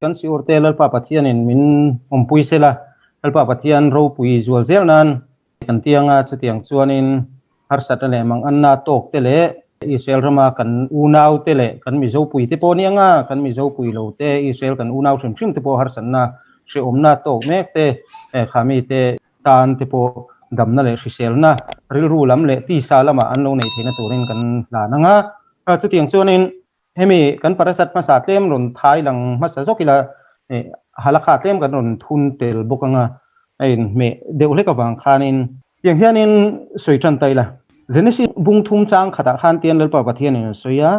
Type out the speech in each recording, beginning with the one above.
kan siur te Lalpa Pathianin min awmpui sela, Lalpa Pathian ropui zual zel nan kan ti anga chutiang chuanin harsatna leh manganna tawk te leh Israel rama kan unau te leh kan Mizopui te pawh ni anga kan Mizopui lo te Israel kan unau hrim hrim te pawh harsatna hrehawmna tawk mek te khami te tan te pawh damna leh hriselna rilru lam leh tisa lamah an lo neih theihna turin kan hlan anga chutiang chuanin Hemi kan parasat hmasa tlem rawn thai lang hmasa zawk ila halakha tlem kan rawn thun tel bawk anga a inhmeh deuh hlek avang khanin tiang hianin sawi tan ta ila. Genesis bung thum chang khatah khan tian Lalpa Pathianin a sawi a,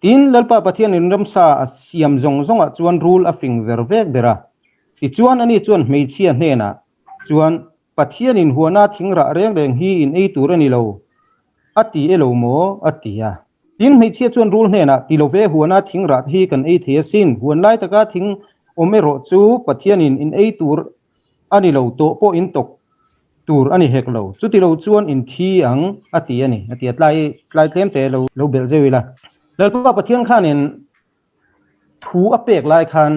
Tin, Lalpa Pathianin ramsa a siam zawng zawngah chuan rul a fing ver vek ber a. Tichuan ani chuan hmeichhia hnenah chuan, Pathianin huana thing rah reng reng hi in ei tur a ni lo, a ti e lo maw? a ti a. Tin, hmeichhia chuan rul hnenah, Ti lo ve, huana thing rah hi kan ei thei asin. Huan lai taka thing awm erawh chu Pathianin in ei tur a ni lo, tawh pawh in tawk tur a ni hek lo. Chuti lo chuan in thi ang, a ti a ni, a ti a. Tlai tlai tlem te lo lo belh zeuh ila. Lalpa Pathian khanin thu a pek lai khan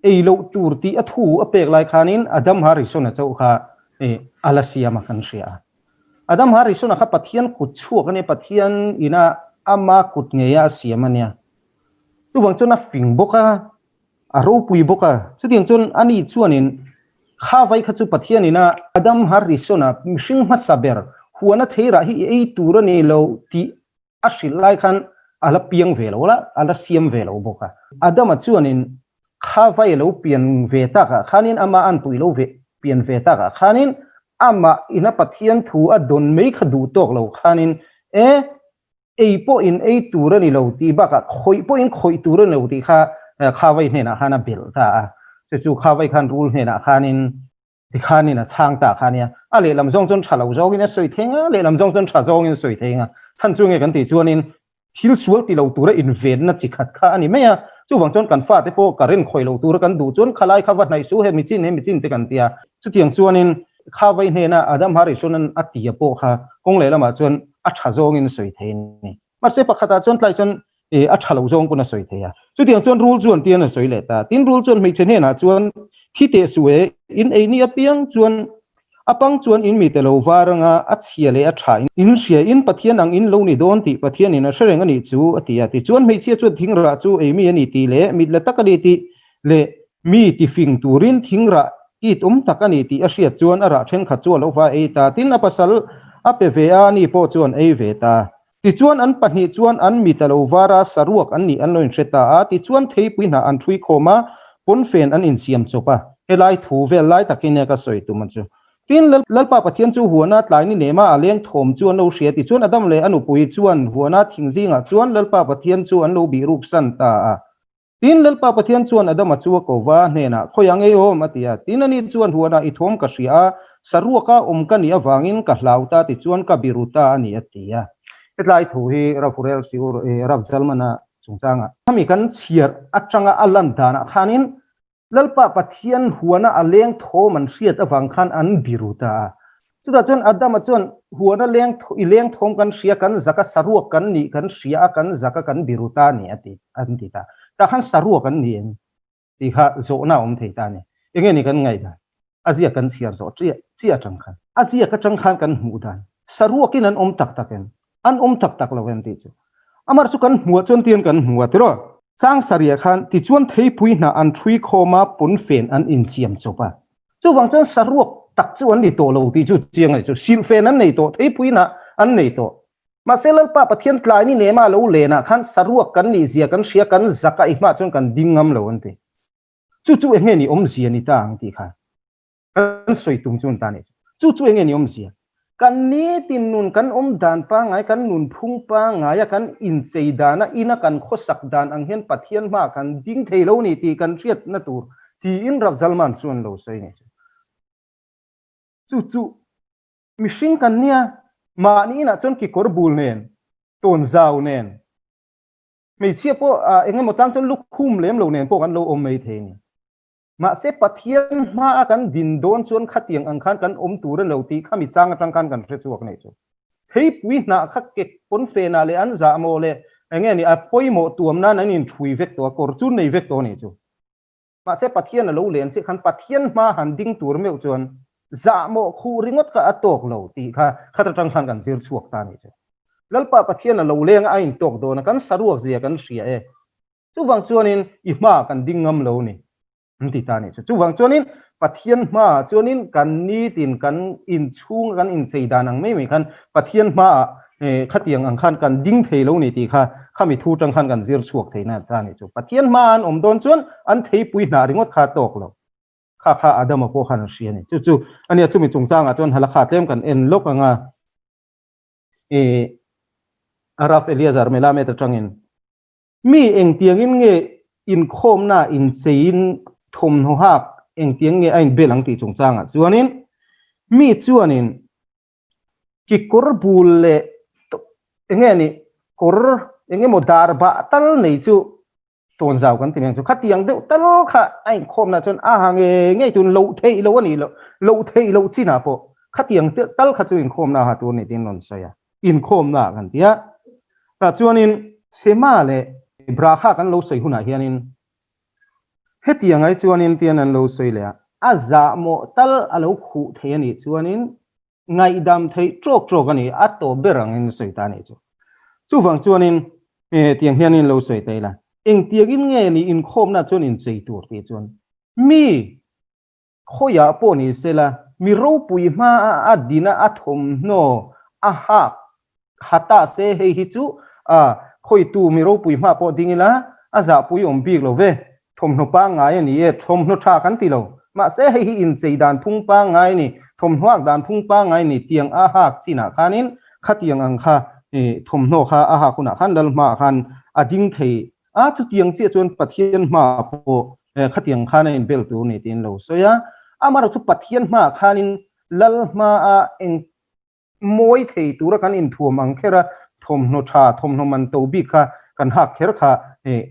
Ei loh tur tih a thu a pek lai khanin Adam Harrison-a chauh kha a la siam a kan hria a. Adam Harrison-a kha Pathian kut chhuak a nia, Pathian ina ama kut ngeia a siam a nia. Chuvang chuan a fing bawk a, a ropui bawk a. Chutiang chuan ani chuanin kha vai kha chu Pathian ina Adam Harrison-a mihring hmasa ber huana theirah hi i ei tur a ni lo tih A hrilh lai khan a la piang ve lo la, a la siam ve lo bawk a. Adama chuanin kha vai a lo pian ve takah khanin amah an pui lo ve pian ve takah khanin amah ina Pathian thu a dawn mai kha duh tawk lo khanin e ei pawh in ei tur a ni lo tih bakah khawih pawh in khawih tur a ni lo tih kha kha vai hnenah khan a belh ta a. Chu chu kha vai khan rul hnenah khanin Tikhanin a chhang ta kha ania. A lehlam zawng chuan tha lo zawngin a sawi thei nga, lehlam zawng chuan tha zawngin a sawi thei nga. Chhan chu nge kan tih chuanin thil sual ti lo tura invenna chi khat kha a ni mai a. Chuvang chuan kan fate pawh ka rin khawih lo tura kan duh chuan khalai kha va hnaih suh he mi chin he mi chin te kan ti a. Chutiang chuanin kha vai hnena Adam Harrison-a'n a tia pawh kha kawng lehlamah chuan a tha zawngin a sawi thei a ni. Mahse pakhatah chuan tlai chuan a tha lo zawng pawn a sawi thei a. Chutiang chuan rul chuan tian a sawi leh ta. Tin rul chuan hmeichhe hnenah chuan thi teh suh e, in ei ni apiang chuan a pang chuan in mite lo var anga a chhia leh a tha in hria in Pathian ang in lo ni dawn tih Pathianin a hre reng a nih chu a ti a. Tichuan hmeichhia chuan thingrah chu ei mi a ni tih leh mit la tak a ni tih leh mi tifing turin thingrah it awm tak a ni tih a hriat chuan a rah thenkhat chu a lo va ei ta. Tin a pasal a pe ve a, ani pawh chuan ei ve ta. Tichuan an pahnih chuan an mit a lo var a, saruak an nih an lo inhre ta a, tichuan theipui hnah an ṭhui khawm a, pawnfen an insiam chawp a. Helai thu vel lai takin nia ka sawi tum a chu. Tin, Lalpa Pathian chu huana tlai ni nema a leng thawm chu an lo hria, tichuan Adam leh a nupui chuan huana thing zingah chuan Lalpa Pathian chu an lo bihruk san ta a. Tin, Lalpa Pathian chuan Adama chu a ko va, hnenah, Khawiah ngei awm? a ti a. Tin, ani chuan, Huanah i thawm ka hria a, saruaka awm ka nih avangin ka hlau ta tichuan ka biru ta a ni, a ti a. Hetlai thu hi Rav Hurel Siur, Rav Zalmana chungchangah. Khami kan chhiar atanga a lan danah khanin Lalpa Pathian huana a leng thawm an hriat avang khan an biru ta a. Chutah chuan Adama chuan huana leng i leng thawm kan hria, kan zaka saruak kan nih kan hria a, kan zaka kan biru ta a ni a ti an ti ta. Tah khan saruak an ni em tih kha zawhna a awm thei ta a ni. Enge ni kan ngaihdan? A ziak kan chhiar zawh chiah chiah atang khan. A ziak atang khan kan hmuh dan. Saruakin an awm tak tak em? An awm tak tak lo em tih chu. Amar chu kan hmuh ah chuan tian kan hmu a tiraw? Chang sarih ah khan tichuan theipui hnah an ṭhui khawm a, pawnfen an insiam chawp a. Chuvang chuan saruak tak chu an ni tawh lo tih chu chiang a ni chu. Silhfen an nei tawh, theipui hnah an nei tawh. Mahse Lalpa Pathian tlai ni nema a lo len ah khan saruak kan nih zia kan hria, kan zak a, i hmah chuan kan ding ngam lo an ti. Chu chu eng nge ni awmzia ni ta ang tih khan. Kan sawi tum chu an ta nih chu. Chu chu enge ni awmzia? Kan nitin nun kan awm dan pangngai, kan nunphung pangngaia kan inchei dana ina kan khawsak dan ang hian Pathian hmaah kan ding thei lo ni tih kan hriatna tur tiin Rav Zalman chuan lo sawi nih chu. Chu chu mihring kan nia, mahni inah chuan kekawr bul nen, tawnzau nen, hmeichhia pawh engemaw chang chuan lukhum lem lo nen pawh kan lo awm mai thei a ni. Mahse Pathian hmaa kan din dawn chuan khatiang ang khan kan awm tur a lo tih kha mi chang atang khan kan hre chhuak nei chu. Theipui hnah kha kek pawnfenah leh an zah maw leh eng nge ni a pawimawh tuam nan an inṭhui vek tawh a, kawr chu nei vek tawh a nih chu. Mahse Pathian a lo len chiah khan Pathian hma han ding tur meuh chuan zahmawh khuh ringawt kha a tawk lo tih kha khat atang khan kan zir chhuak ta a nih chu. Lalpa Pathian a lo leng a, a intawk dawn a, kan saruak zia kan hria e. Chuvang chuanin i hma kan ding ngam lo ni. An ti ta a nih chu. Chuvang chuanin Pathian hmaah chuanin kan nitin kan inchhung kan inchei dan ang mai mai khan Pathian hmaah khatiang ang khan kan ding thei lo ni tih kha khami thu tang khan kan zir chhuak thei na ta a nih chu. Pathian hmaah an awm dawn chuan an theipui hnah ringawt kha a tawk lo. Kha kha Adama pawh khan a hria a ni. Chu chu ania chumi chungchangah chuan halakha tlem kan en lawk ang a. Rav Eliezer Melamed atangin Mi engtiangin nge inkhawmna incheiin thawmhnaw hak engtiang nge a inbel ang tih chungchangah chuanin mi chuanin kekawr bul leh enge ni kawr engemaw dar bah tal nei chu tawnzau kan ti mai ang chu. Khatiang deuh tal kha a inkhawmna chuan a ha nge ngei tun loh theih loh a nih loh loh theih loh chinah pawh khatiang tal kha chu inkhawmna ha tur a ni tiin rawn sawi a. Inkhawmna kan ti a, tah chuanin Sema leh Braha kan lo sawi hunah hianin hetiang ai chuanin tian an lo sawi leh a, a zahmawh tal a lo khuh thei a nih chuanin ngaihdam theih tawk tawk a ni, a tawp ber angin sawi ta a nih chu. Chuvang chuanin tiang hianin lo sawi ta ila, engtiangin nge ni inkhawmna chuan inchei tur tih chuan mi Khawiah pawh ni sela, mi ropui hmaa a din a, a thawmhnaw a hak ha ta se, hei hi chu a khawitu mi ropui hma pawh ding ila a zahpui awm bik lo ve. Thawmhnaw pangngai a ni e, thawmhnaw tha kan ti lo. Mahse hei hi inchei dan phung pangngai a ni, thawmhnaw hak dan phung pangngai a ni tiang a hak chinah khanin khatiang ang kha thawmhnaw kha a hak hunah khan lal hmaah khan a ding thei A, chutiang chiah chuan Pathian hmaah pawh khatiang khan a inbel tur ni tiin lo sawi a. Amaherawh chu Pathian hmaah khanin Lal hmaa eng mawi thei tura kan inthuam ang kher a, thawmhnaw tha, thawmhnaw man to bik kha kan hak kher kha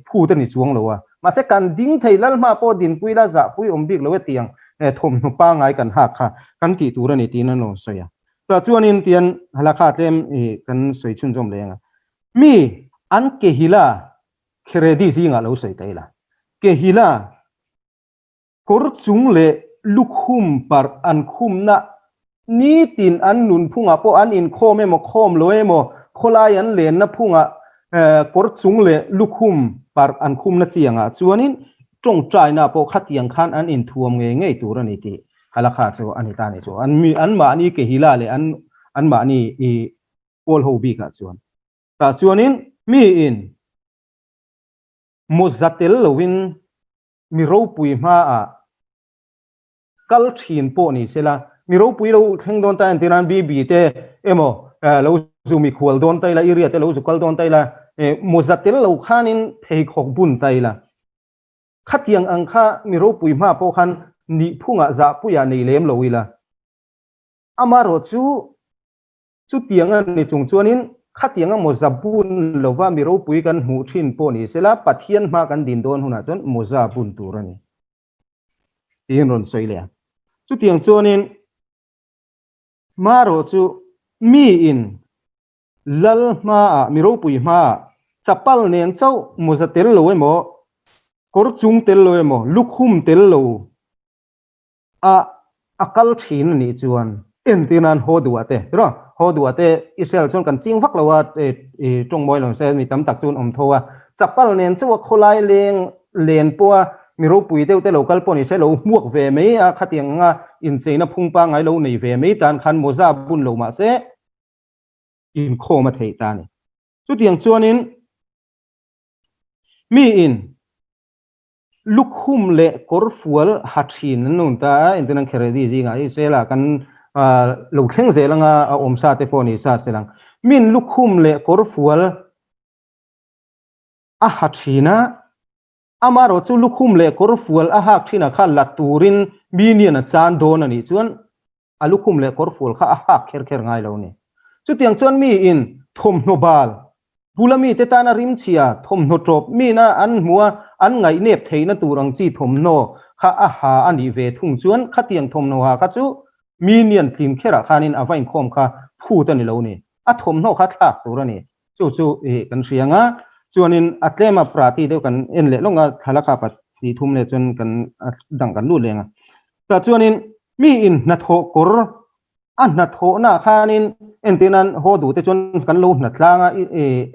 phut a ni chuang lo a. Mahse kan ding thei Lal hmaah pawh dinpui la zahpui awm bik lo e tiang thawmhnaw pangngai kan hak kha kan tih tur a ni tiin an rawn sawi a. Tah chuanin tian halakha tlem kan sawi chhunzawm leh ang a. Mi an kehila kheredi zingah lo sawi ta ila. Kehila kawr chung leh lukhum parh an khumna nitin an nunphungah pawh an inkhawm emaw khawm lo emaw khawlai an lenna phungah kawr chung leh lukhum parh an khumna chiangah chuanin tawngtaina pawh khatiang khan an inthuam ngei ngei tur a ni tih halakha chu a ni ta a ni chu. An mi anmahni kehila leh an anmahni i Pawl ho bikah chuan. Tah chuanin miin mawza tel loin mi ropui hmaah kal thin pawh ni sela, mi ropui lo thleng dawn ta entir nan BB te emaw lo zu mikhual dawn ta ila, area te lo zu kal dawn ta ila, mawza tel lo khanin pheikhawk bun ta ila. Khatiang ang kha mi ropui hma pawh khan nihphungah zahpuiah nei lem lo ila. Amaherawh chu Chutiang a ni chung chuanin khatianga mawza bun lova mi ropui kan hmuh thin pawh ni sela, Pathian hma kan din dawn hunah chuan mawza bun tur a ni tiin rawn sawi leh a. Chutiang chuanin hmarawh chu miin lal hmaah, mi ropui hmaah chapal nen chauh mawza tel lo emaw, kawr chung tel lo emaw, lukhum tel lo A a kal thin a nih chuan entir nan haw duh ah te tiraw haw duh ah te Israel chuan kan ching vak lo a i tawng mawi lo se mi tam tak chuan awm tho a chapal nen chauh a khawlai leng len pawh a mi ropui deuh te lo kal pawh ni se lo hmuak ve mai a khatiang anga incheina phung pangngai lo nei ve mai tan khan mawza bun lo mah se inkhawm a theih ta a ni. Chutiang chuanin miin Lukhum leh kawrfual ha thin an awm ta a, engtin an kheredi zingah hi sela kan lo thleng zel anga a awm sa te pawh ni sa se lang. Min lukhum leh kawrfual a ha thin a, amaherawh chu lukhum leh kawrfual a hak thinah khan la turin mi nian a chan dawn a nih chuan a lukhum leh kawrfual kha a hak kher kher ngai lo a ni. Chutiang chuan miin thawmhnaw bal, bula mite tana rimchhia, thawmhnaw tawp mina an hmuh a, an ngaihnep theihna tur ang chi thawmhnaw kha a ha a nih ve thung chuan khatiang thawmhnaw ha kha chu mi nian tling kherah khanin a va inkhawm kha phut a ni lo a ni. A thawmhnaw kha thlak tur a ni. Chu chu i kan hria ang a, chuanin a tlema prati deuh kan en leh lawng a, thlalakha pat. Hnih thum leh chuan kan dang kan lut leng a. Tah chuanin mi in hnathawh kawr a hnathawhna ah khanin entir nan haw duh te chuan kan lo hna tlang a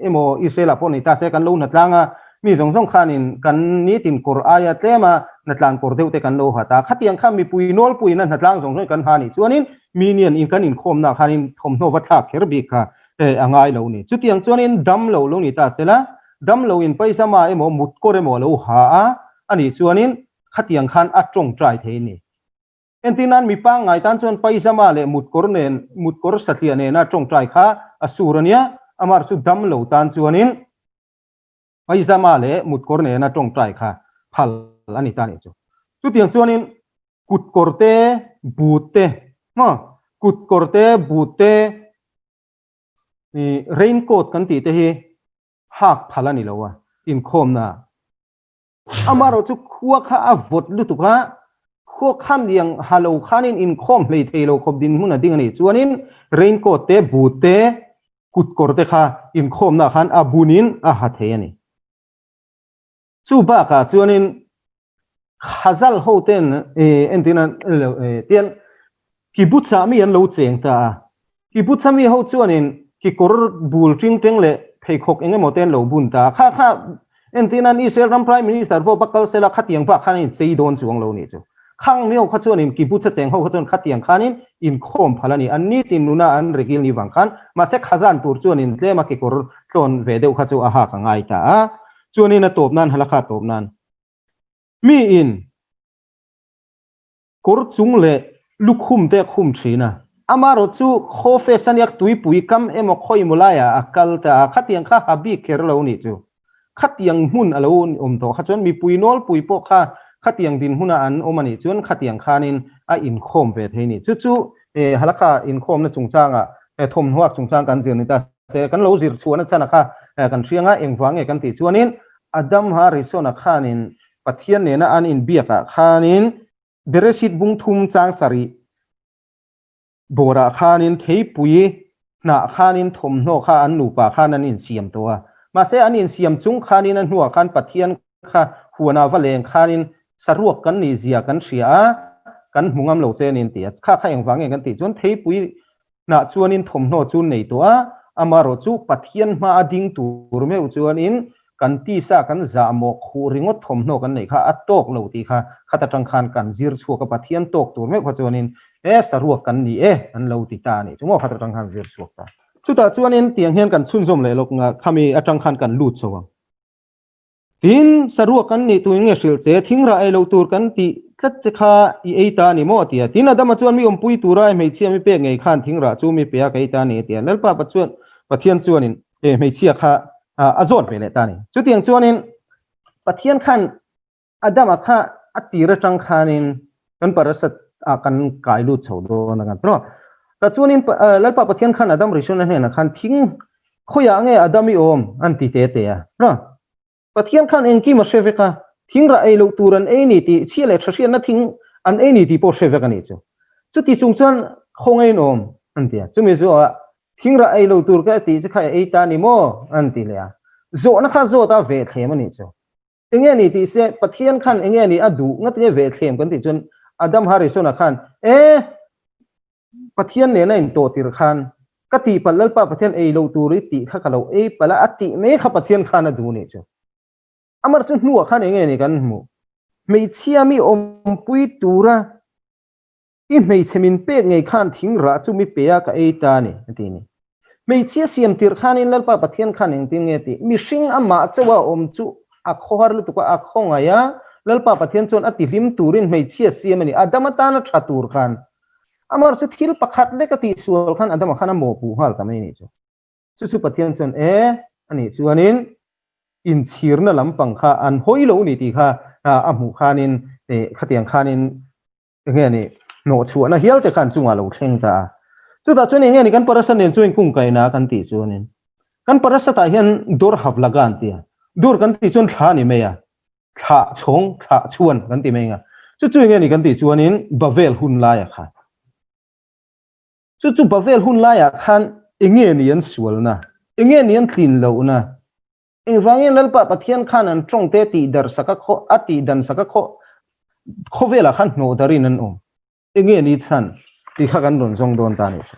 emaw Israel ah pawh nei ta se kan lo hna tlang a mi zawng zawng khanin kan nitin kawr aia tlem a hnatlan kawr deuh te kan lo ha ta. Khatiang kha mipui nawlpuiin a hnatlang zawng zawng kan ha nih chuanin mi nian in kan inkhawmna ah khanin thawmhnaw va thlak kher bik kha a ngai lo ni. Chutiang chuanin dam lo lo ni ta sela dam lo in paisama emaw mut kawr emaw a lo ha a anih chuanin khatiang khan a tawngtai thei a ni. Entir nan mi pangngai tan chuan paisama leh mut kawr nen mut kawr satliah nena tawngtai kha a sur a nia, amar chu dam lo tan chuanin paisama leh mut kawr nena tawngtai kha phal a ni ta nih chu. Chutiang chuanin kut kawr te, but te, maw kut kawr te, but te, Raincoat kan tih te hi hak phal a ni lo a, inkhawmna ah. Amaherawh chu khua kha a vawt lutuk a, khua khan liang ha lo khanin inkhawm hlei thei lo khawp dinhmun a ding a nih chuanin raincoat te, boot te, kutkawr te kha inkhawmna ah khan a bunin a ha thei a ni. Chu bakah chuanin Khazal ho ten entirna tian kibbutz ah mi an lo cheng ta a, kibbutz a mi ho chuanin kikawr bul ting teng leh pheikhawk eng emaw te an lo bun ta a, kha kha entirna Israel ram Prime Minister vawp a kal sela khatiang bak khan a inchei dawn chuang lo nih chu. Khang mi ho kha chuanin kibbutz a cheng ho kha chuan khatiang khanin inkhawm phal a ni, an nitin nuna an regil ni vang khan mahse khazan tur chuanin tlema kikawr tlawn ve deuh kha chu a hak a ngai ta a, chuanin a tawp nan halakha tawp nan. Mi in kawr chung leh lukhum te a khum thin a, amaherawh chu khaw face ania tuipui kam emaw khawimaw laiah a kal ta a, khatiang kha ha bik kher lo nih chu. Khatiang hmun a lo awm tawh kha chuan mipui nawlpui pawh kha khatiang dinhmuna an awm a nih chuan khatiang khanin a inkhawm ve thei a ni. Chu chu halakha inkhawmna chungchangah thawmhnaw chungchang kan zir ni ta se, kan lo zir chhuahna chhan a kha kan hriang a, engvang nge kan tih chuanin Adam Harrison-a khanin Pathian nena an inbiakah khanin Bereshit bung thum chang sarih bawrah khanin theipui hnah khanin thawmhnaw kha an nupa khan an insiam tawh a. Mahse an insiam chung khanin a hnuah khan Pathian kha huanah va leng khanin saruak kan nih zia kan hria a, kan hmu ngam lo che a ni an ti a. Kha kha engvang nge kan tih chuan theipui Hnah chuanin thawmhnaw chu nei tawh a, amaherawh chu Pathian hma a ding tur meuh chuanin kan tisa kan zahmawh khuh ringawt thawmhnaw kan neih kha a tawk lo tih kha khat atang khan kan zir chhuak a, Pathian tawk tur meuh kha chuanin e saruak kan ni e an lo ti ta a nih chu maw khat atang khan zir chhuak ta. Chutah chuanin tiang hian kan chhunzawm leh lawk nga khami atang khan kan lut chho ang. Tin, saruak kan nih tuin nge hrilh che, thingrah ei lo tur kan tih tlat che kha i ei ta a ni maw? a ti a. Tin, Adama chuan mi awmpui tura i hmeichhia mi pek ngei khan thingrah chu mi pe a ka ei ta a ni a ti a. Lalpa Pathian chuanin hmeichhia kha a zawt ve leh ta a ni. Chutiang chuanin Pathian khan Adama kha a tir atang khanin kan parasat ah kan kai lut chho dawn a kan ti maw? Tah chuanin Lalpa Pathian khan Adam Rishona hnenah khan thing khawiah nge Adam i awm an ti te te a. Pathian khan engkim a hre vek a, thing rah ei loh tur an ei ni tih, chhia leh tha hriatna thing an ei ni tih pawh hre vek a nih chu. Chuti chung chuan khawngaih in awm an ti a. Chumi zawhah thing rah ei lo tur ka tih chu kha ei ta ni maw an ti leh a. Zawhna kha zawt a ve thlem a nih chu. Enge ni tih se Pathian khan enge ni a duh ngat nge ve thlem kan tih chuan Adam Harrison-a khan e Pathian nena in tawh tir khan ka tih palh Lalpa Pathian ei loh tur i tih kha ka lo ei palh a, a tih mai kha Pathian khan a duh nih chu. Amar chu hnuah khan enge ni kan hmuh? Hmeichhia mi awmpui tura I hmeichhe min pek ngei khan thing rah chu mi pe a ka ei ta a ni, a ti a ni. Hmeichhia siam tirh khanin Lalpa Pathian khan engtin nge tih? Mihring amah chauha awm chu a khawhar lutuk a, a khawngaih a, Lalpa Pathian chuan a tihlim turin hmeichhia siam a ni. Adama tana tha tur khan Amar chu thil pakhat lek a tihsual khan Adama khan a mawhpuh nghal ta mai a nih chu. Chu chu Pathian chuan e a nih chuanin inchhirna lampang kha an hawi lo ni tih kha a hmuh khanin khatiang khanin Enge ni hnawhchhuahna hial te khan chungah lo thleng ta a. Chutah chuan enge ni kan parasa nen chuan kungkaina kan tih chuanin kan parasatah hian dawr havlaga an ti a. Dawr kan tih chuan thla a ni mai a, thlah chhawng, thlah chhuan kan ti mai ang a. Chu chu enge ni kan tih chuanin Bavel hun laiah khan. Chu chu Bavel hun laiah khan enge ni an sualna, enge ni an tlin lohna. Engvangin Lalpa Pathian khan an tawngte tih dar sak a khaw a tih dan sak a khaw khawvelah khan hnawh darin an awm. Enge ni chhan tih kha kan rawn zawng dawn ta nih chu.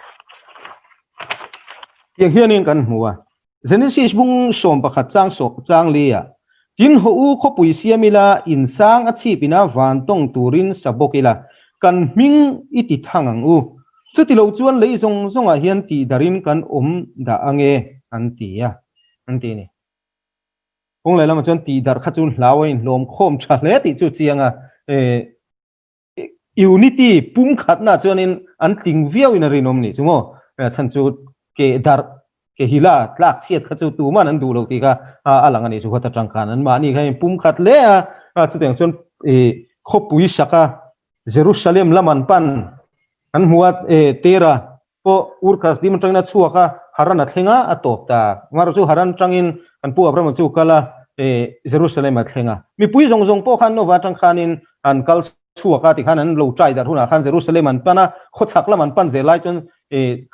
Tiang hianin kan hmu a, Genesis bung 11 chang chang li ah, Tin haw u khawpui siam ila, in sang a chhip ina van tawng turin sa bawk ila, kan hming i ti thang ang u. Chuti lo chuan lei zawng zawngah hian tih darin kan awm dah ange an ti a, an ti a ni. Kawng lehlamah chuan tih darh kha chu hlau a inhlawm khawm tha hle tih chu chiang a, Unity pumkhatna chuanin an tling viau in a rinawm nih chu maw? Chhan chu ke darh, ke hila tlak chhiat kha chu tuman an duh lo tih kha a lang a nih chu khaw atang khan anmahni kha in pumkhat hle a, chutiang chuan khawpui saka Jerusalem lam an pan an hmu a, Tera pawh Ur Kasdim atangin a chhuak a, Haran a thleng a, a tawp ta. Amaherawh chu Haran atangin kan pu Abrahama chu kal a, Jerusalem a thleng a. Mipui zawng zawng pawh khan Nova atang khanin an kal chhuak a, tikhan an lo trai darh hunah khan Jerusalem an pan a, khawchhak lam an pan zel lai chuan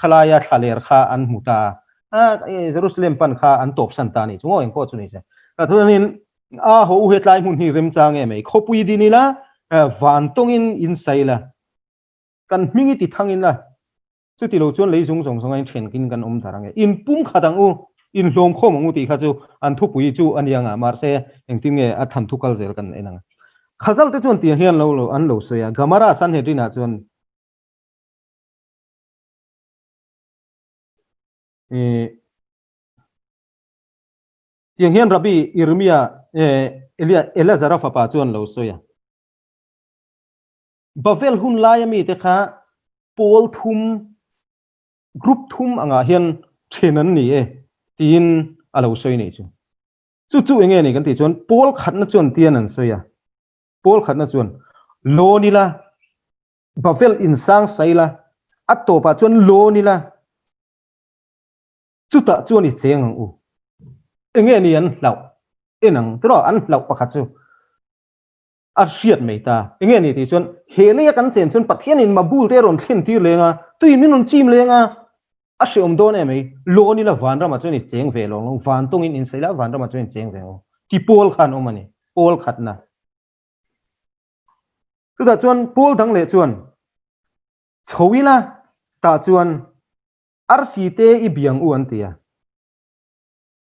khalaia thlaler kha an hmu ta a, Jerusalem pan kha an tawpsan ta a nih chu ngaw engpawh chu ni se. Chuanin a haw u hetlai hmun hi remchang em ei, khawpui din ila, van tawngin in sail a, Kan hming i ti thang in a, chuti lo chuan lei zung zawng zawng a in then kin kan awm dar ang e. In pum khat ang u, in hlawm khawm ang u tih kha chu an thupui chu a nia nga, mahse engtin nge a than thu kal zel kan en ang. Khazal te chuan tiang hian lo lo an lo sawi a, Gamara Sanhedrin ah chuan i tiang hian Rabbi Irmia eh Elazara fapa chuan lo sawi a. Bavel hun laia mite kha pawl thum, group thum angah hian then an ni e tiin a lo sawi nei chu. Chu chu enge ni kan tih chuan pawl khatna chuan tian an sawi a, pawl khatna chuan lawn ila, Bavel insang sai la, a tawpah chuan lawn ila, chutah chuan i cheng ang u. Enge ni an hlauh en ang tiraw an hlauh pakhat chu. A hriat mai ta. Enge ni tih chuan he leia kan chen chuan Pathianin mabul te a rawn thlen tir leng a, tuin min rawn chim leng a, a hreawm dawn em mai. Lawn ila vanramah chuan i cheng ve lo ang, van tawngin in sawi la vanramah chuan i cheng ve ang ti pawl kha an awm a ni, pawl khatna. Chutah chuan pawl dang leh chuan chho ila tah chuan arsi te i biang u an ti a,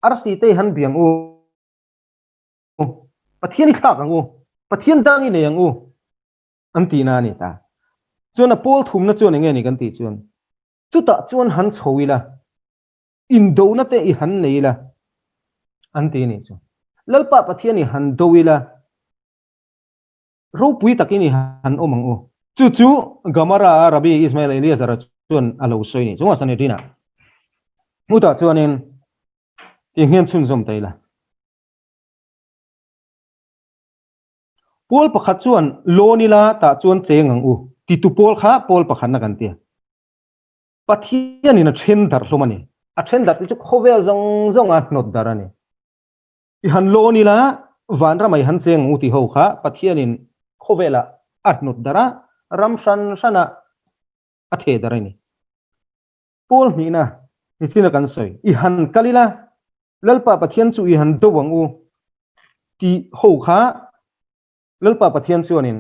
arsi te i han biang u. Pathian i thlak ang u, Pathian dang i nei ang u an tihna a ni ta. Chuan a pawl thumna chuan enge ni kan tih chuan chutah chuan han chho ila, indona te i han nei ila an ti a nih chu. Lalpa Pathian i han do ila, ropui takin i han awm ang u. Chu chu Gamara a Rabbi Ismael Eleazar-a chuan a lo sawi a nih chu. Sanhedrin-ah hmutah chuanin tiang hian chhunzawm ta ila. Pawl pakhat chuan lawn ila tah chuan cheng ang u titu pawl kha pawl pakhatna kan tia. Pathianin a then darh hlawm a ni. A then darh te chu khawvel zawng zawnga hnawt darh a ni. I han lawn ila vanram ah i han cheng ang u ti ho kha Pathianin khawvelah a hnawt darh a, ram hran hranah a theh darh a ni. Pawl hnihna nichina kan sawi i han kal ila Lalpa Pathian chu i han do ang u tih ho kha Lalpa Pathian chuanin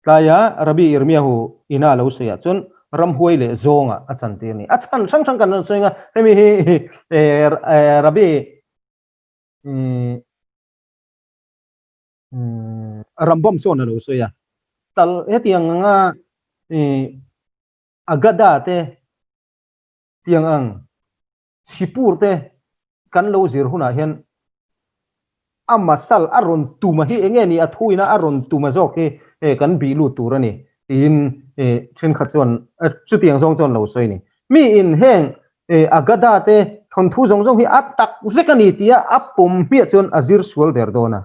tlaia Rabbi Irmiahu ina a lo sawi ah chuan ramhuai leh zawngah a chantir a ni. A chhan hrang hrang kan rawn sawi ang a, hemi hi Rabbi Rambam chuan a lo sawi a, tal hetiang anga Agada te tiang ang Sipur te kan lo zir hunah hian a masal a rawn tuma hi enge ni a thuina a rawn tuma zawk hi kan bih lut tur a ni tiin thenkhat chuan chutiang zawng chuan lo sawi a ni. Mi in heng Agada te thawnthu zawng zawng hi a tak vek a ni tia a pawm hmiah chuan a zir sual der dawn a.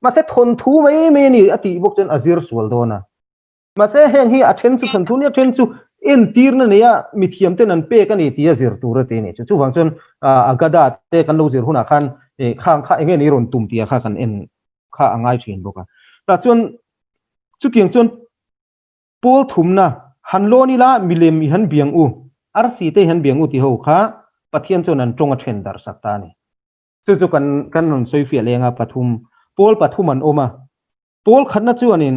Mahse thawnthu mai mai a ni a tih bawk chuan a zir sual dawn a. Mahse, heng hi a then chu thanthu nia, then chu entirna neia mithiam ten an pek a ni tia zir tur a ti a ni. Chu chuvang chuan Agada te kan lo zir hunah khan khang kha enge ni rawn tum tia kha kan en kha a ngai thin bawk a. Tah chuan chutiang chuan pawl thumna han lawn ila milem i han biang u, arsi te i han biang u ti ho kha Pathian chuan an tawng a then darh sak ta a ni. Chu chu kan kan rawn sawi fiah leng a pathum pawl pathum an awm a. Pawl khatna chuanin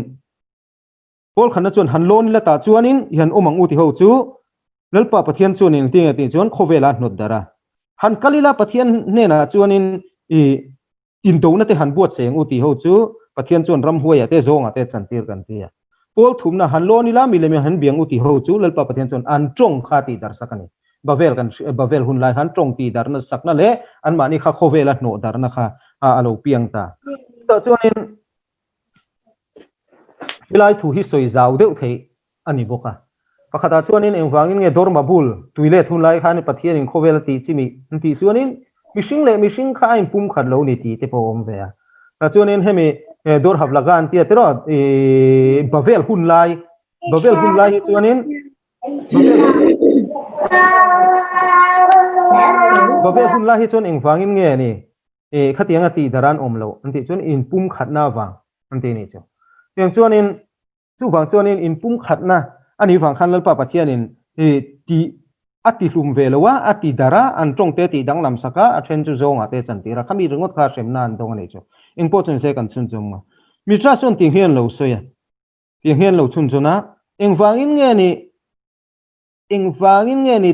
pawl khatna chuan han lawn ila tah chuanin i han awm ang u ti ho chu Lalpa Pathian chuanin engtin nge tih chuan khawvela a hnawt darh a. Han kal ila Pathian hnenah chuanin i Indona te han buat seng u tih ho chu Pathian chuan ramhuaiah te zawngah te chantir kan ti a. Pawl thumna han lawn ila mi leh mi han biang u tih ho chu Lalpa Pathian chuan an tawng kha tih darh sak a ni. Bavel kan Bavel hun lai khan tawng tih darhna sakna leh anmahni kha khawvela hnawh darhna kha a lo piang ta. Chutah chuanin helai thu hi sawi zau deuh theih a ni bawk a. Pakhatah chuanin engvangin nge Dorma bul tui let hun lai khan Pathianin khawvel a tih chimi an tih chuanin mihring leh mihring kha a inpum khat lo ni tih te pawh a awm ve a. Tah chuanin hemi Dor Havlaga an tia tiraw ih Bavel hun lai Bavel hun lai hi chuanin Bavel hun lai hi chuan engvangin nge ni ih khatianga tih dar an awm loh an tih chuan inpum khatna avang an tih a nih chu. Tiang chuanin Chuvang chuanin inpumkhatna a nih vang khan Lalpa Pathianin tih a ti hlum ve lo a, a ti darh a, an tawngte tih danglam sak a, a then chu zawngah te chan tir a, khami ringawt kha hremna an dawng a nih chu. Engpawh chu nise kan chhunchawm nga. Mitra chuan tiang hian lo sawi a, tiang hian lo chhunchhawn a, engvangin nge ni, engvangin nge ni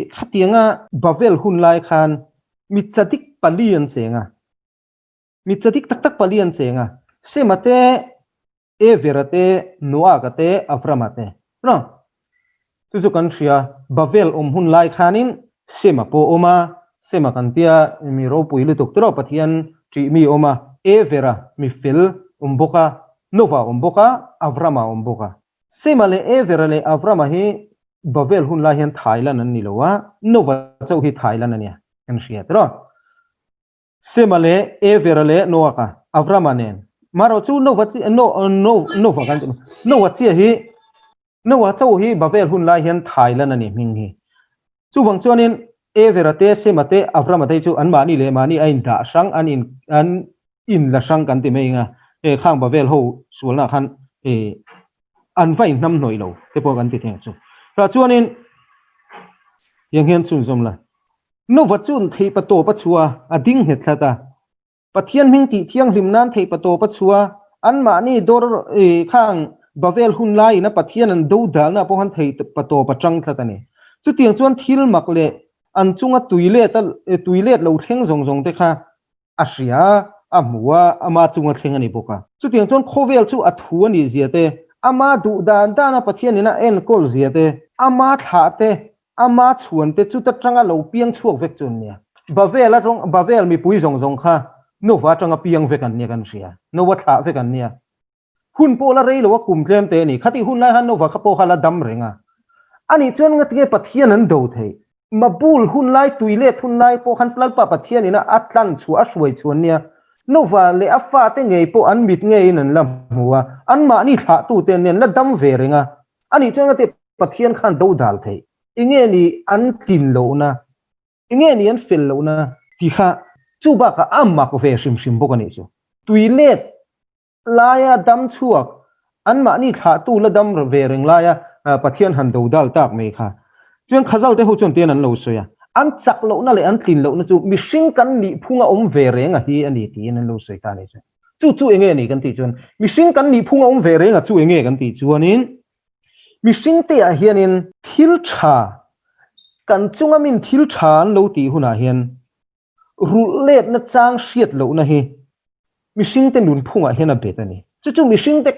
khatianga Bavel hun lai khan mi chadik pali an cheng a, mi chadik tak tak pali an cheng a, Sema te, Evera te, Noaka te, Avrama te. Ro. Chu chu kan hria, Bavel awm hun lai khanin Sema pawh awm a, Sema kan tia mi ropui lutuk tiraw Pathian ṭih mi awm a, Evera mi fel awm bawk a, Nova awm bawk a, Avrama awm bawk a. Sema leh Evera leh Avrama hi Bavel hun lai hian Thailand an ni lo a, Nova chauh hi Thailand a nia kan hria tiraw. Sema leh Evera leh Noaka, Avrama nen. Marawh chu Nova chi, No, No, Nova kan ti mai. Noa chiah hi, Noa cho hi Bavel hun lai hian Thailand a ni hming hi. Chuvang chuanin Evera te, Sema te, Avrama te hi chu anmahni leh mahni a indah hrang, an in, an inla hrang kan ti mai eng a. He khang Bavel ho sualnaah khan e an va inhnamhnawih lo te pawh kan ti thei ang chu. Tah chuanin tiang hian chhunzawm la. Nova chuan theihpa tawp a chhuah a, a ding nghet tlat a. Pathian hming tih thianghlim nan theihpa tawp a chhuah a, anmahni dawr khang Bavel hun laiin a Pathian an do dalna pawh khan theihpa tawp a chang tlat a ni. Chutiang chuan thil mak leh an chunga tui let a tui let lo thleng zawng zawng te kha a hria a, a hmu a, ama chunga thleng a ni bawk a. Chutiang chuan khawvel chu a thu a nih zia te, ama duh dan dana Pathianin a enkawl zia te, ama thlah te, ama chhuan te chuta tanga lo piang chhuak vek chu an nia. Bavel atang, Bavel mipui zawng zawng kha Nova atanga piang vek an nia kan hria. Nova thlah vek an nia. Hun pawh la rei lo a kum tlem te a ni. Khatih hun lai khan Nova kha pawh kha la dam reng a. Anih chuan ngatinge Pathian an do theih? Mabul hun lai, tui let hun lai pawh khan Lalpa Pathian ina a tlan chhuah, a hruai chhuah an nia. Nova leh a fate ngei pawh an mit ngeiin an la hmu a, anmahni thlahtute an nia, an la dam ve reng a. Anih chuan ngatinge Pathian khan do dal theih? Enge ni an tlin lohna? Enge ni an fel lohna? Tih kha chu bakah a mak ve hrim hrim bawk a nih chu. Tui let laia dam chhuak, anmahni thlahtu la dam ve reng laia Pathian han do dal tak mai kha. Chuan Khazal te ho chuan tian an lo sawi a, an chak lohna leh an tlin lohna chu mihring kan nih phunga awm ve reng a hi a ni tiin an lo sawi ta a ni chu. Chu chu enge a ni kan tih chuan, mihring kan nih phunga awm ve reng a chu enge kan tih chuanin, mihring te ah hianin thil tha, kan chunga min thil tha an lo tih hunah hian Rulh letna chang hriat lohna hi mihringte nunphungah hian a bet a ni. Chu chu mihringte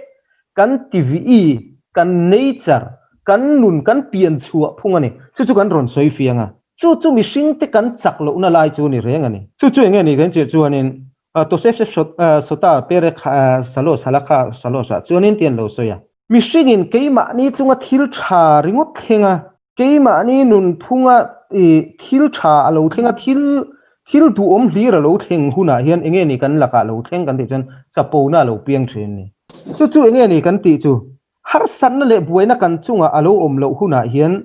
kan tivi, kan nature, kan nun, kan pian chhuah phung a ni. Chu chu kan rawn sawi fiang a. Chu chu mihringte kan chak lohna lai chu a ni reng a ni. Chu chu enge ni kan chirh chuanin Tosef Sota Perek Salos Halakha Salos ah chuanin ti an lo sawi a. Mihringin keimahni chunga thil tha ringawt thleng a, Keimahni nunphunga thil tha a lo thleng a, thil thil duhawm hlir a lo thleng hunah hian enge ni kan lakah lo thleng kan tih chuan chapona a lo piang thin a ni. Chu chu enge ni kan tih chu harsatna leh buaina kan chungah a lo awm loh hunah hian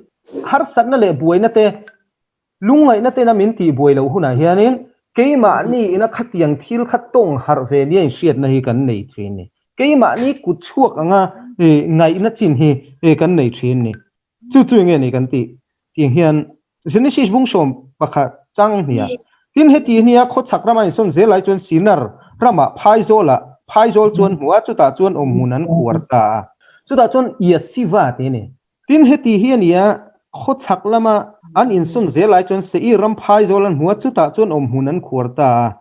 harsatna leh buaina te Lungngaihna tena min tih buai loh hunah hianin keimahni ina khatiang thil kha tawng harh ve nia inhriatna hi kan nei thin ni. Keimahni kut chhuak anga ngaihna chin hi kan nei thin ni. Chu chu enge ni kan tih? Tiang hian Genesis bung 11 chang hniah. Tin, heti nia khawchhak rama insawn zel lai chuan Sinar ramah phaizawlah phaizawl chuan hmu a, chutah chuan awmhmun an khuar ta a. Chutah chuan Yesiva tih a ni. Tin, heti hi a ni a, khawchhak lama an insawn zel lai chuan Seir ram phaizawl an hmu a, chutah chuan awmhmun an khuar ta a.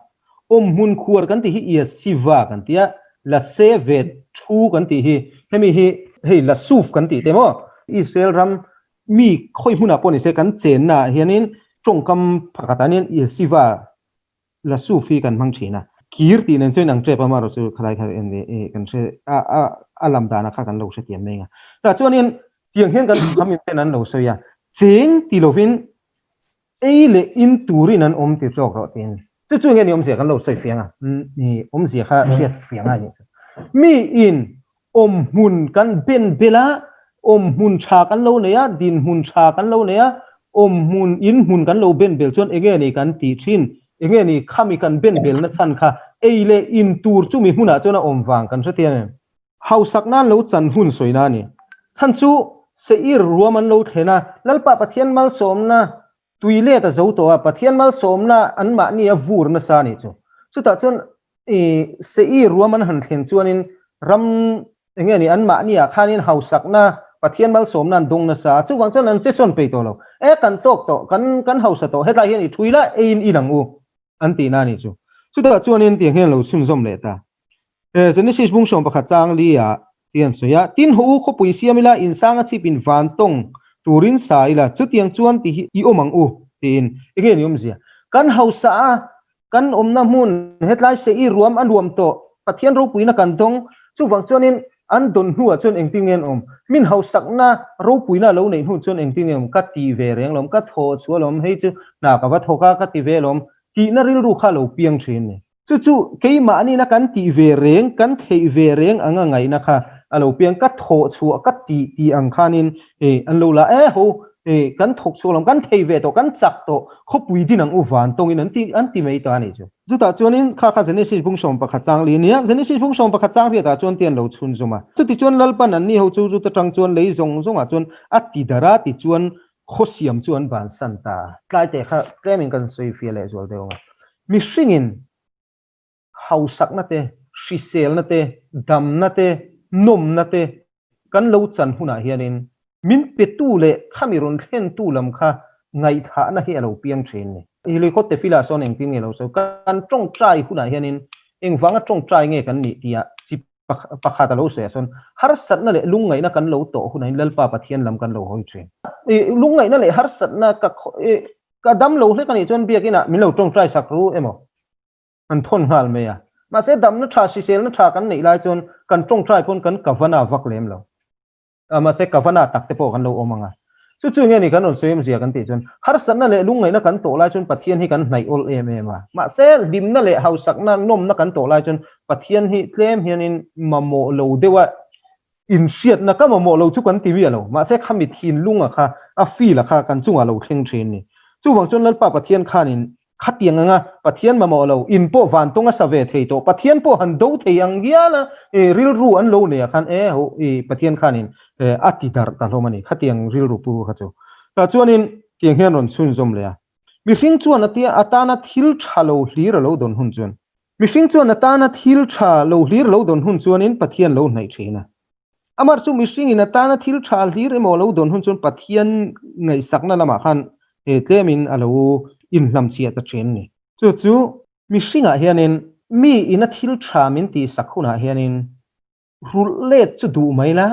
Awmhmun khuar kan tih hi Yesiva kan ti a, la se ve thu kan tih hi hemi hi hei la suf kan tih te maw? Israel ram Mi khawi hmunah pawh nise kan chenna ah hianin tawngkam pakhatah hianin Yesiva la suf hi kan hmang thin a. Kir tih nen chuan ang tep a amaherawh chu khalai kha kan hre a a a lam danah kha kan lo hrethiam mai ang a. Tah chuanin tiang hian kan kham in ten an lo sawi a, cheng ti lovin ei leh in turin an awm ti tawk rawh tiin. Chu chu enge ni awmzia kan lo sawi fiang a, awmzia kha hriat fiang a ni chu. Mi in awmhmun kan ben bel a, awmhmun tha kan lo nei a, dinhmun tha kan lo nei a, awmhmun in hmun kan lo ben bel chuan enge ni kan tih thin, enge ni khami kan ben belna chhan kha ei leh in tur chumi hmunah chuan a awm vang kan hrethiam em? Hausak nan lo chan hun sawina a ni. Chhan chu Seir ruam an lo thlen a, Lalpa Pathian malsawmna tui let a zo tawh a, Pathian malsawmna anmahni a vur nasa a nih chu. Chutah chuan i Seir ruam an han thlen chuanin ram eng nge ni anmahni ah khanin hausakna Pathian malsawmna an dawng nasa a, chuvang chuan an che sawn peih tawh lo. E kan tawk tawh, kan kan hausa tawh, hetlai hian i thui la eiin in ang u an tihna a nih chu. Chutah chuanin tiang hian lo chhunzawm leh ta. Genesis bung 11 chang li ah ti an sawi a, Tin haw u khawpui siam ila, insang a chhip in van tawng turin sa ila, chutiang chuan ti hi i awm ang u, tiin. Enge ni awmzia? Kan hausa a, kan awmna hmun hetlai se i ruam a nuam tawh, Pathian ropuina kan dawng, chuvang chuanin an dawn hnuah chuan engtin nge an awm? Min hausakna ropuina a lo neih hnu chuan engtin nge awm? Ka ti ve reng lawm, ka thaw chhuah lawm, hei chu hna ka va thawk a, ka ti ve lawm, tihna rilru kha a lo piang thin ni. Chu chu keimahniina kan tih ve reng, kan theih ve reng anga ngaihna kha a lo piang. Ka thawh chhuah, ka tih tih ang khanin an lo la e ho, kan thawk chhuak lo, kan thei ve tawh, kan chak tawh, khawpui din ang u van tawngin an ti an ti mai ta a nih chu. Chutah chuanin kha kha Genesis bung 11 chang li a nia, Genesis bung 11 chang riatah chuan ti an lo chhunzawm a. Chutichuan Lalpan anni ho chu chuta tang chuan lei zawng zawngah chuan a ti darh a, tichuan Khawsiam chu an bansan ta a. Tlaite kha tlemin kan sawi fiah leh zual deuh ang a. Mihringin hausakna te, hriselna te, damna te, nawmna te kan lo chan hunah hianin min petu leh khami rawn thlentu lam kha ngaihthahna hi a lo piang thin ni. Hiluikhawt Tefila sawn engtin nge lo sawi? Kan tawngtai hunah hianin engvanga tawngtai nge kan nih tih ah chi Pakhat a lo sawi ah sawn harsatna leh lungngaihna kan lo tawh hunah in Lalpa Pathian lam kan lo hawi thin. Lungngaihna leh harsatna ka ka dam lo hlek a nih chuan biakinah min lo tawngtai sak ru emaw an thawn nghal mai a. Mahse damna tha hriselna tha kan neih lai chuan kan tawngtai pawn kan kavana vak lem lo. A, mahse Kavana tak te pawh kan lo awm ang a. Chu chu nge ni kan rawn sawi awmzia kan tih chuan harsatna leh lungngaihna kan tawh lai chuan Pathian hi kan hnaih awl em em a. Mahse hlimna leh hausakna, nawmna kan tawh lai chuan Pathian hi tlem hianin mamawh lo deuha inhriatna ka mamawh lo chu kan ti miah lo. Mahse khami thinlunga kha, a feel-a kha kan chungah lo thleng thin ni. Chuvang chuan Lalpa Pathian khanin Khatiang anga Pathian mamawh lo, in pawh van tawnga sa ve thei tawh, Pathian pawh han do thei ang hial a, rilru an lo nei ah khan e ho i Pathian khanin a ti darh ta hlawm a ni, khatiang rilru pu kha chu. Tah chuanin tiang hian rawn chhunzawm leh a, mihring chuan a tia atana thil tha lo hlir a lo dawn hun chuan, mihring chuan atana thil tha lo hlir a lo dawn hun chuanin Pathian lo hnaih thin a. Amah chu mihringin atana thil tha hlir emaw lo dawn hun chuan Pathian ngaihsakna lamah khan tlemin a lo inhlamchhiah ta thin a ni. Chu chu mihringah hianin mi ina thil tha min tihsak hunah hianin rulh let chu duh mai la,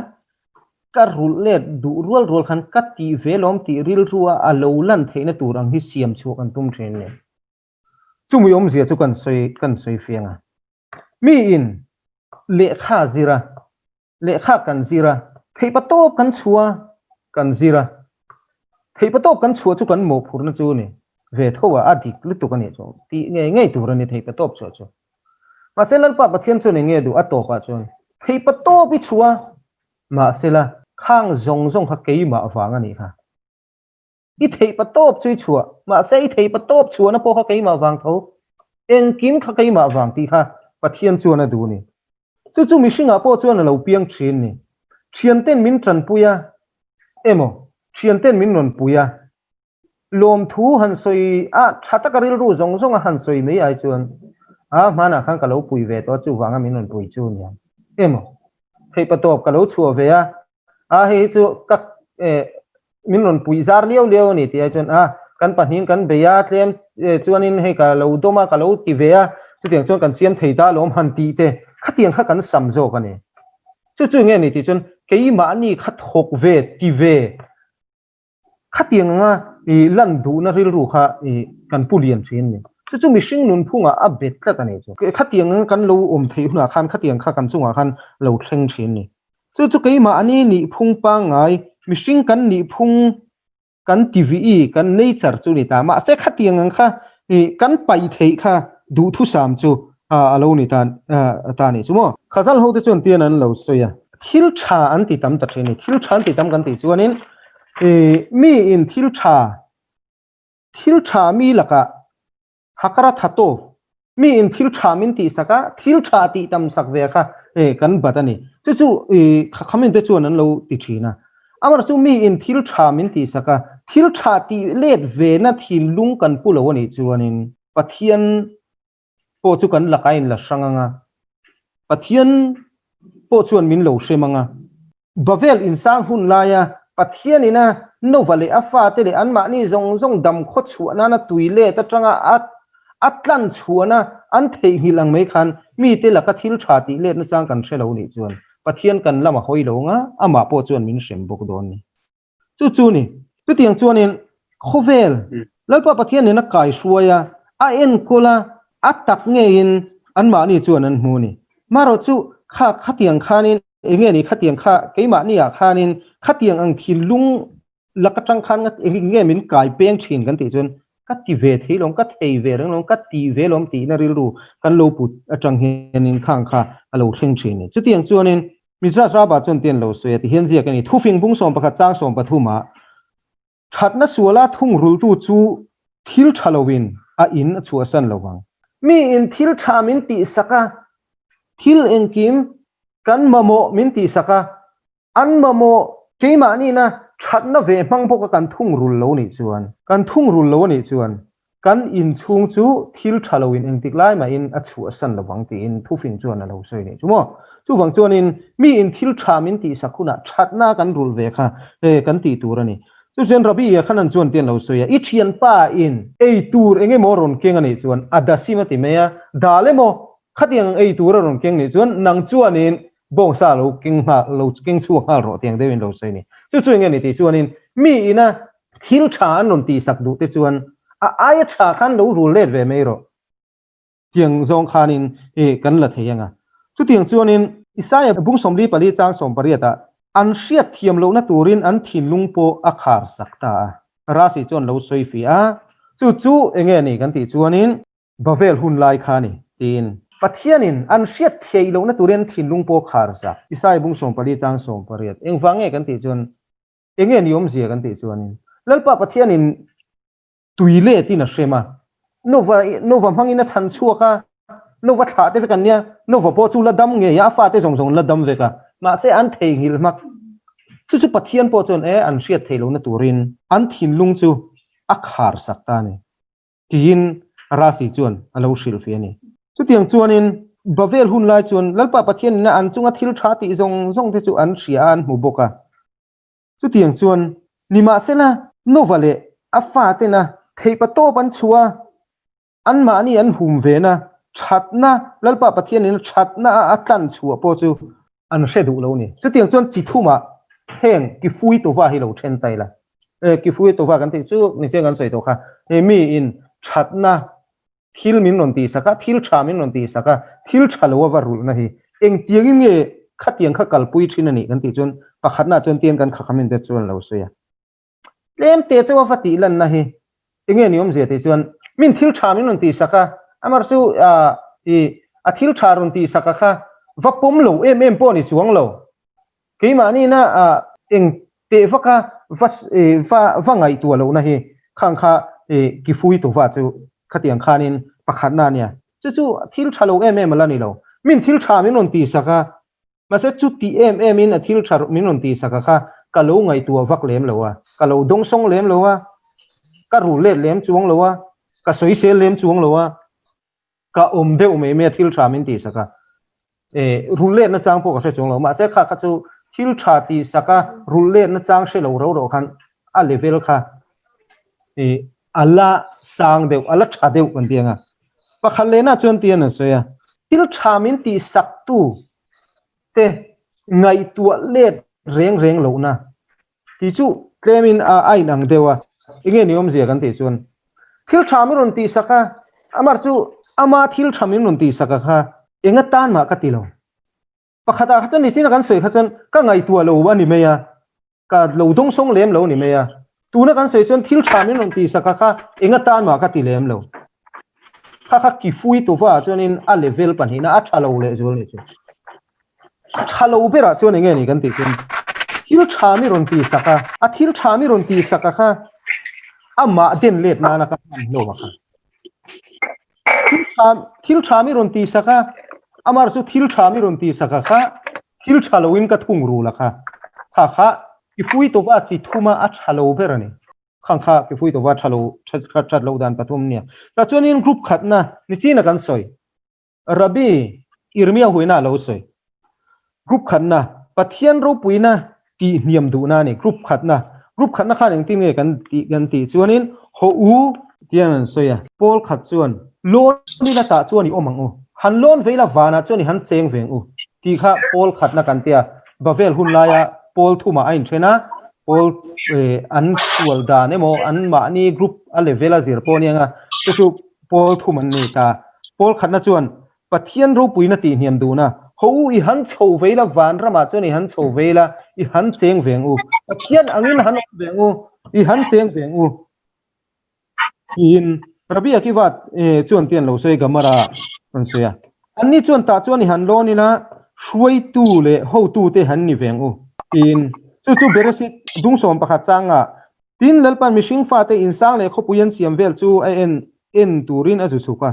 ka rulh let duh rual rual khan ka tih ve lawm tih rilrua a lo lan theihna tur ang hi siam chhuah kan tum thin a ni. Chumi awmzia chu kan sawi kan sawi fiang a. Miin lehkha zir a, lehkha kan zir a, theihpa tawp kan chhuah a, kan zir a, theihpa tawp kan chhuah chu kan mawhphurhna chu a ni ve tho a, a dik lutuk a nih chu tih ngei ngei tur a ni theihpa tawp chhuah chu. Mahse Lalpa Pathian chuan eng nge duh a tawpah chuan theihpa tawp i chhuah a, mahsela khang zawng zawng kha keimah vang a nih kha. I theih pa tawp chu i chhuah, mahse i theih pa tawp chhuahna pawh kha keimah vang tho, engkim kha keimah vang tih kha Pathian chuan a duh a ni. Chu chu mihringah pawh chuan a lo piang thin ni. Thianten min tanpui a emaw, thianten min rawn pui a. Lawmthu han sawi a, tha taka rilru zawng zawng a han sawi mai ai chuan, A, hmanah khan ka lo pui ve tawh a, chuvanga min rawn pui chu nia. Emaw, theihpatawp ka lo chhuah ve a, a hei hi chu ka eh min rawn pui zar liau liau a ni tih ai chuan a kan pahnihin kan bei a tlem chuanin hei ka lo dawm a ka lo ti ve a chutiang chuan kan siam thei ta alawm han tih te khatiang kha kan sam zawk a ni chu chu nge ni tih chuan keimahni kha thawk ve ti ve Khatiang anga i lan duhna rilru kha i kan pu lian thin a ni. Chu chu mihring nunphungah a bet tlat a ni chu. Khatiang anga kan lo awm theih hunah khan khatiang kha kan chungah khan lo thleng thin a ni. Chu chu keimahni nihphung pangngai, mihring kan nihphung kan ti vih i kan nature chu ni ta. Mahse khatiang ang kha i kan paih theih kha duhthusam chu a lo ni ta ta ni chu maw. Khazal hote chuan tian an lo sawi a. Thil tha an ti tam ta thin a ni. Thil tha an ti tam kan tih chuanin mi in thil tha, thil tha mi lakah hakara tha tawp, mi in thil tha min tih sak a, thil tha tih tam sak ve kha kan bat a ni. Chu chu khamin te chuan an lo ti thin a. Amaherawhchu chu mi in thil tha min tih sak a, thil tha tih let ve na thinlung kan pu lo a nih chuanin Pathian pawh chu kan lakah in la hrang ang a, Pathian pawh chuan min lo hrem ang a. Bavel insang hun laia Pathianin a Nova leh a fate leh anmahni zawng zawng dam khaw chhuah nana tui let atanga a a tlan chhuahna an theihnghilh ang mai khan mite laka thil tha tih let nachang kan hre lo nih chuan Pathian kan lam a hawi lo ang a, amah pawh chuan min hrem bawk dawn ni. Chu chu ni. Chutiang chuanin khawvel Lalpa Pathian nen a kaihruai a, a enkawl a, a tak ngeiin anmahni chuan an hmu a ni. Marawh chu kha khatiang khanin eng nge ni khatiang kha keimahniah khanin khatiang ang thinlung lak atang khan eng nge min kai peng thin kan tih chuan ka ti ve thei lawm, ka thei ve reng lawm, ka ti ve lawm tihna rilru kan lo put atang hianin khang kha a lo thleng thin a ni. Chutiang chuanin Mizra Raba chuan tian lo sawi a ti hian ziak a ni. Thufing bung 11 chang 13 ah thatna suala thungrultu chu thil tha lovin a in a chhuahsan lo vang. Mi in thil tha min tihsak a, thil engkim kan mamawh min tihsak a, an mamawh keimahniina thatna ve hmang bawka kan thungrul lo nih chuan, kan thungrul lo a nih chuan Kan inchhung chu thil tha loin engtik lai mahin a chhuahsan lo vang tiin thufing chuan a lo sawi nih chu maw. Chuvang chuanin mi in thil tha min tihsak hunah thatna kan rulh ve kha kan tih tur a ni. Chu chuan Rabbi Yechanan chuan tian lo sawi a, I thianpa in ei tur eng emaw rawn keng a nih chuan a dasim a ti mai a, dal emaw khatiang ang ei tur a rawn keng nih chuan nang chuanin bawngsa lo keng nghal lo keng chhuak nghal rawh tiang deuhin lo sawi a ni. Chu chu eng nge ni tih chuanin mi ina Thil tha an rawn tihsak duh te chuan a aia tha khan lo rul let ve mai rawh. Tiang zawng khanin i kan la thei anga. Chutiang chuanin Isaia bung 44 chang 18 ah an hriat thiam lohna turin an thinlung pawh a khar sak ta a. Rasi chuan lo sawi fih a, chu chu enge ni kan tih chuanin Bavel hun lai kha ni tiin. Pathianin an hriat theih lohna turin an thinlung pawh a khar sak. Isaia bung 14 chang 18 engvang nge kan tih chuan Enge ni awmzia kan tih chuanin Lalpa Pathianin tui letin a hrem a, Nova Nova hmangin a chhan chhuak a, Nova thlah te vek an nia, Nova pawh chu la dam ngei a, a fate zawng zawng la dam vek a, mahse an theihnghilh hmak. Chu chu Pathian pawh chuan e an hriat theih lohna turin an thinlung chu a khar sak ta a ni tiin Rasi chuan a lo hrilh ve a ni. Chutiang chuanin Bavel hun lai chuan Lalpa Pathianin a an chunga thil tha tih zawng zawng te chu an hria a, an hmu bawk a. Chutiang chuan nimahsela Nova leh a fatena theihpa tawp an chhuah a, anmahni an hum vena thatna, Lalpa Pathianin thatna a a tlan chhuah pawh chu an hre duh lo a ni. Chutiang chuan chi thumah heng Kifui Tova hi lo then ta ila. Kifui Tova kan tih chu nichiang kan sawi tawh kha, miin thatna Thil min rawn tihsak a, thil tha min rawn tihsak a, thil tha lo a va rulhna hi engtiangin nge khatiang kha kalpui thin a nih kan tih chuan pakhatna chuan tiang kan khakhamin te chuan lo sawi a. Tlem te chu a va tih lanna hi enge ni awmzia tih chuan min thil tha min rawn tihsak a, amar chu i a thil tha rawn tihsak a kha va pawm lo em em pawh a ni chuang lo. Keimahni-na eng teh vaka va va va ngaihtuah lohna hi khang kha kifui tuva chu khatiang khanin pakhatna a nia. Chu chu thil tha lo em em a la ni lo. Min thil tha min rawn tihsak a, mahse chuti em emin a thil tha min rawn tihsak a kha ka lo ngaihtuah vak lem lo a, ka lo dawngsawng lem lo a. Ka rul let lem chuang lo a, ka sawisel lem chuang lo a, ka awm deuh mai mai a thil tha min tihsak a. E, rul letna chang pawh ka hre chuang lo. Mahse kha kha chu thil tha tihsak a, rul letna chang hre lo ro ro khan a level kha e, a la sang deuh, a la tha deuh kan ti ang a. Pakhat lehna chuan tian an sawi a, thil tha min tihsak tu te ngaihtuah let reng reng lohna tih chu tlemin a a inang deuh a, enge ni awmzia kan tih chuan thil tha min rawn tihsak a, amar chu ama thil tha min rawn tihsak a kha enga tan mah ka ti lo. Pakhatah kha chuan nichina kan sawi kha chuan ka ngaihtuah lo a ni mai a, Ka lo dawngsawng lem lo ni mai a. Tuna kan sawi chuan thil tha min rawn tihsak a kha eng atan mah ka ti lem lo. Kha kha kifui tuva ah chuanin a level pahnihna a tha lo leh zual nih chu. A tha lo berah chuan enge ni kan tih chuan thil tha mi rawn tihsak a, a thil tha mi rawn tihsak a kha amah den let nana ka hman hlawm a kha. Thil tha thil tha mi rawn tihsak a, amah chu thil tha mi rawn tihsak a kha thil tha loin ka thung rul a kha. Kha kha kifui tova chi thuma a tha lo ber a ni. Khang kha kifui tova tha lo that lo dan pathum nia. Tah chuanin group khatna nichina kan sawi. Rabbi Irmia huina a lo sawi. Group khatna, Pathian ropuina tih hniam duhna a ni. Group khatna, Group khatna khan engtin nge kan tih kan tih chuanin haw u tiang an sawi a. Pawl khat chuan, Lawn ila tah chuan i awm ang u. Han lawn ve ila vanah chuan i han cheng ve ang u tih kha pawl khatna kan tia. Bavel hun laia pawl thumah a inthen a, pawl an sual dan emaw anmahni group a level a zir pawh a nia chu chu Pawl thum an ni ta. Pawl khatna chuan, Pathian ropuina tih hniam duhna, Ho u, i han chho vei la, van ramah chuan i han chho vei la, i han cheng ve ang u. Pathian angin han awm ve ang u, i han cheng ve ang u. Tiin Rabbi Akiva chuan tian lo sawi Gamara rawn sawi a. Anni chuan tah chuan i han lawn ila, hruaitu leh hotute han ni ve ang u. Tiin chu chu Beresit dungsawm pakhat changa Tin, Lalpan mihring fate insang leh khawpui an siam vel chu a en en turin a zu chhuk a.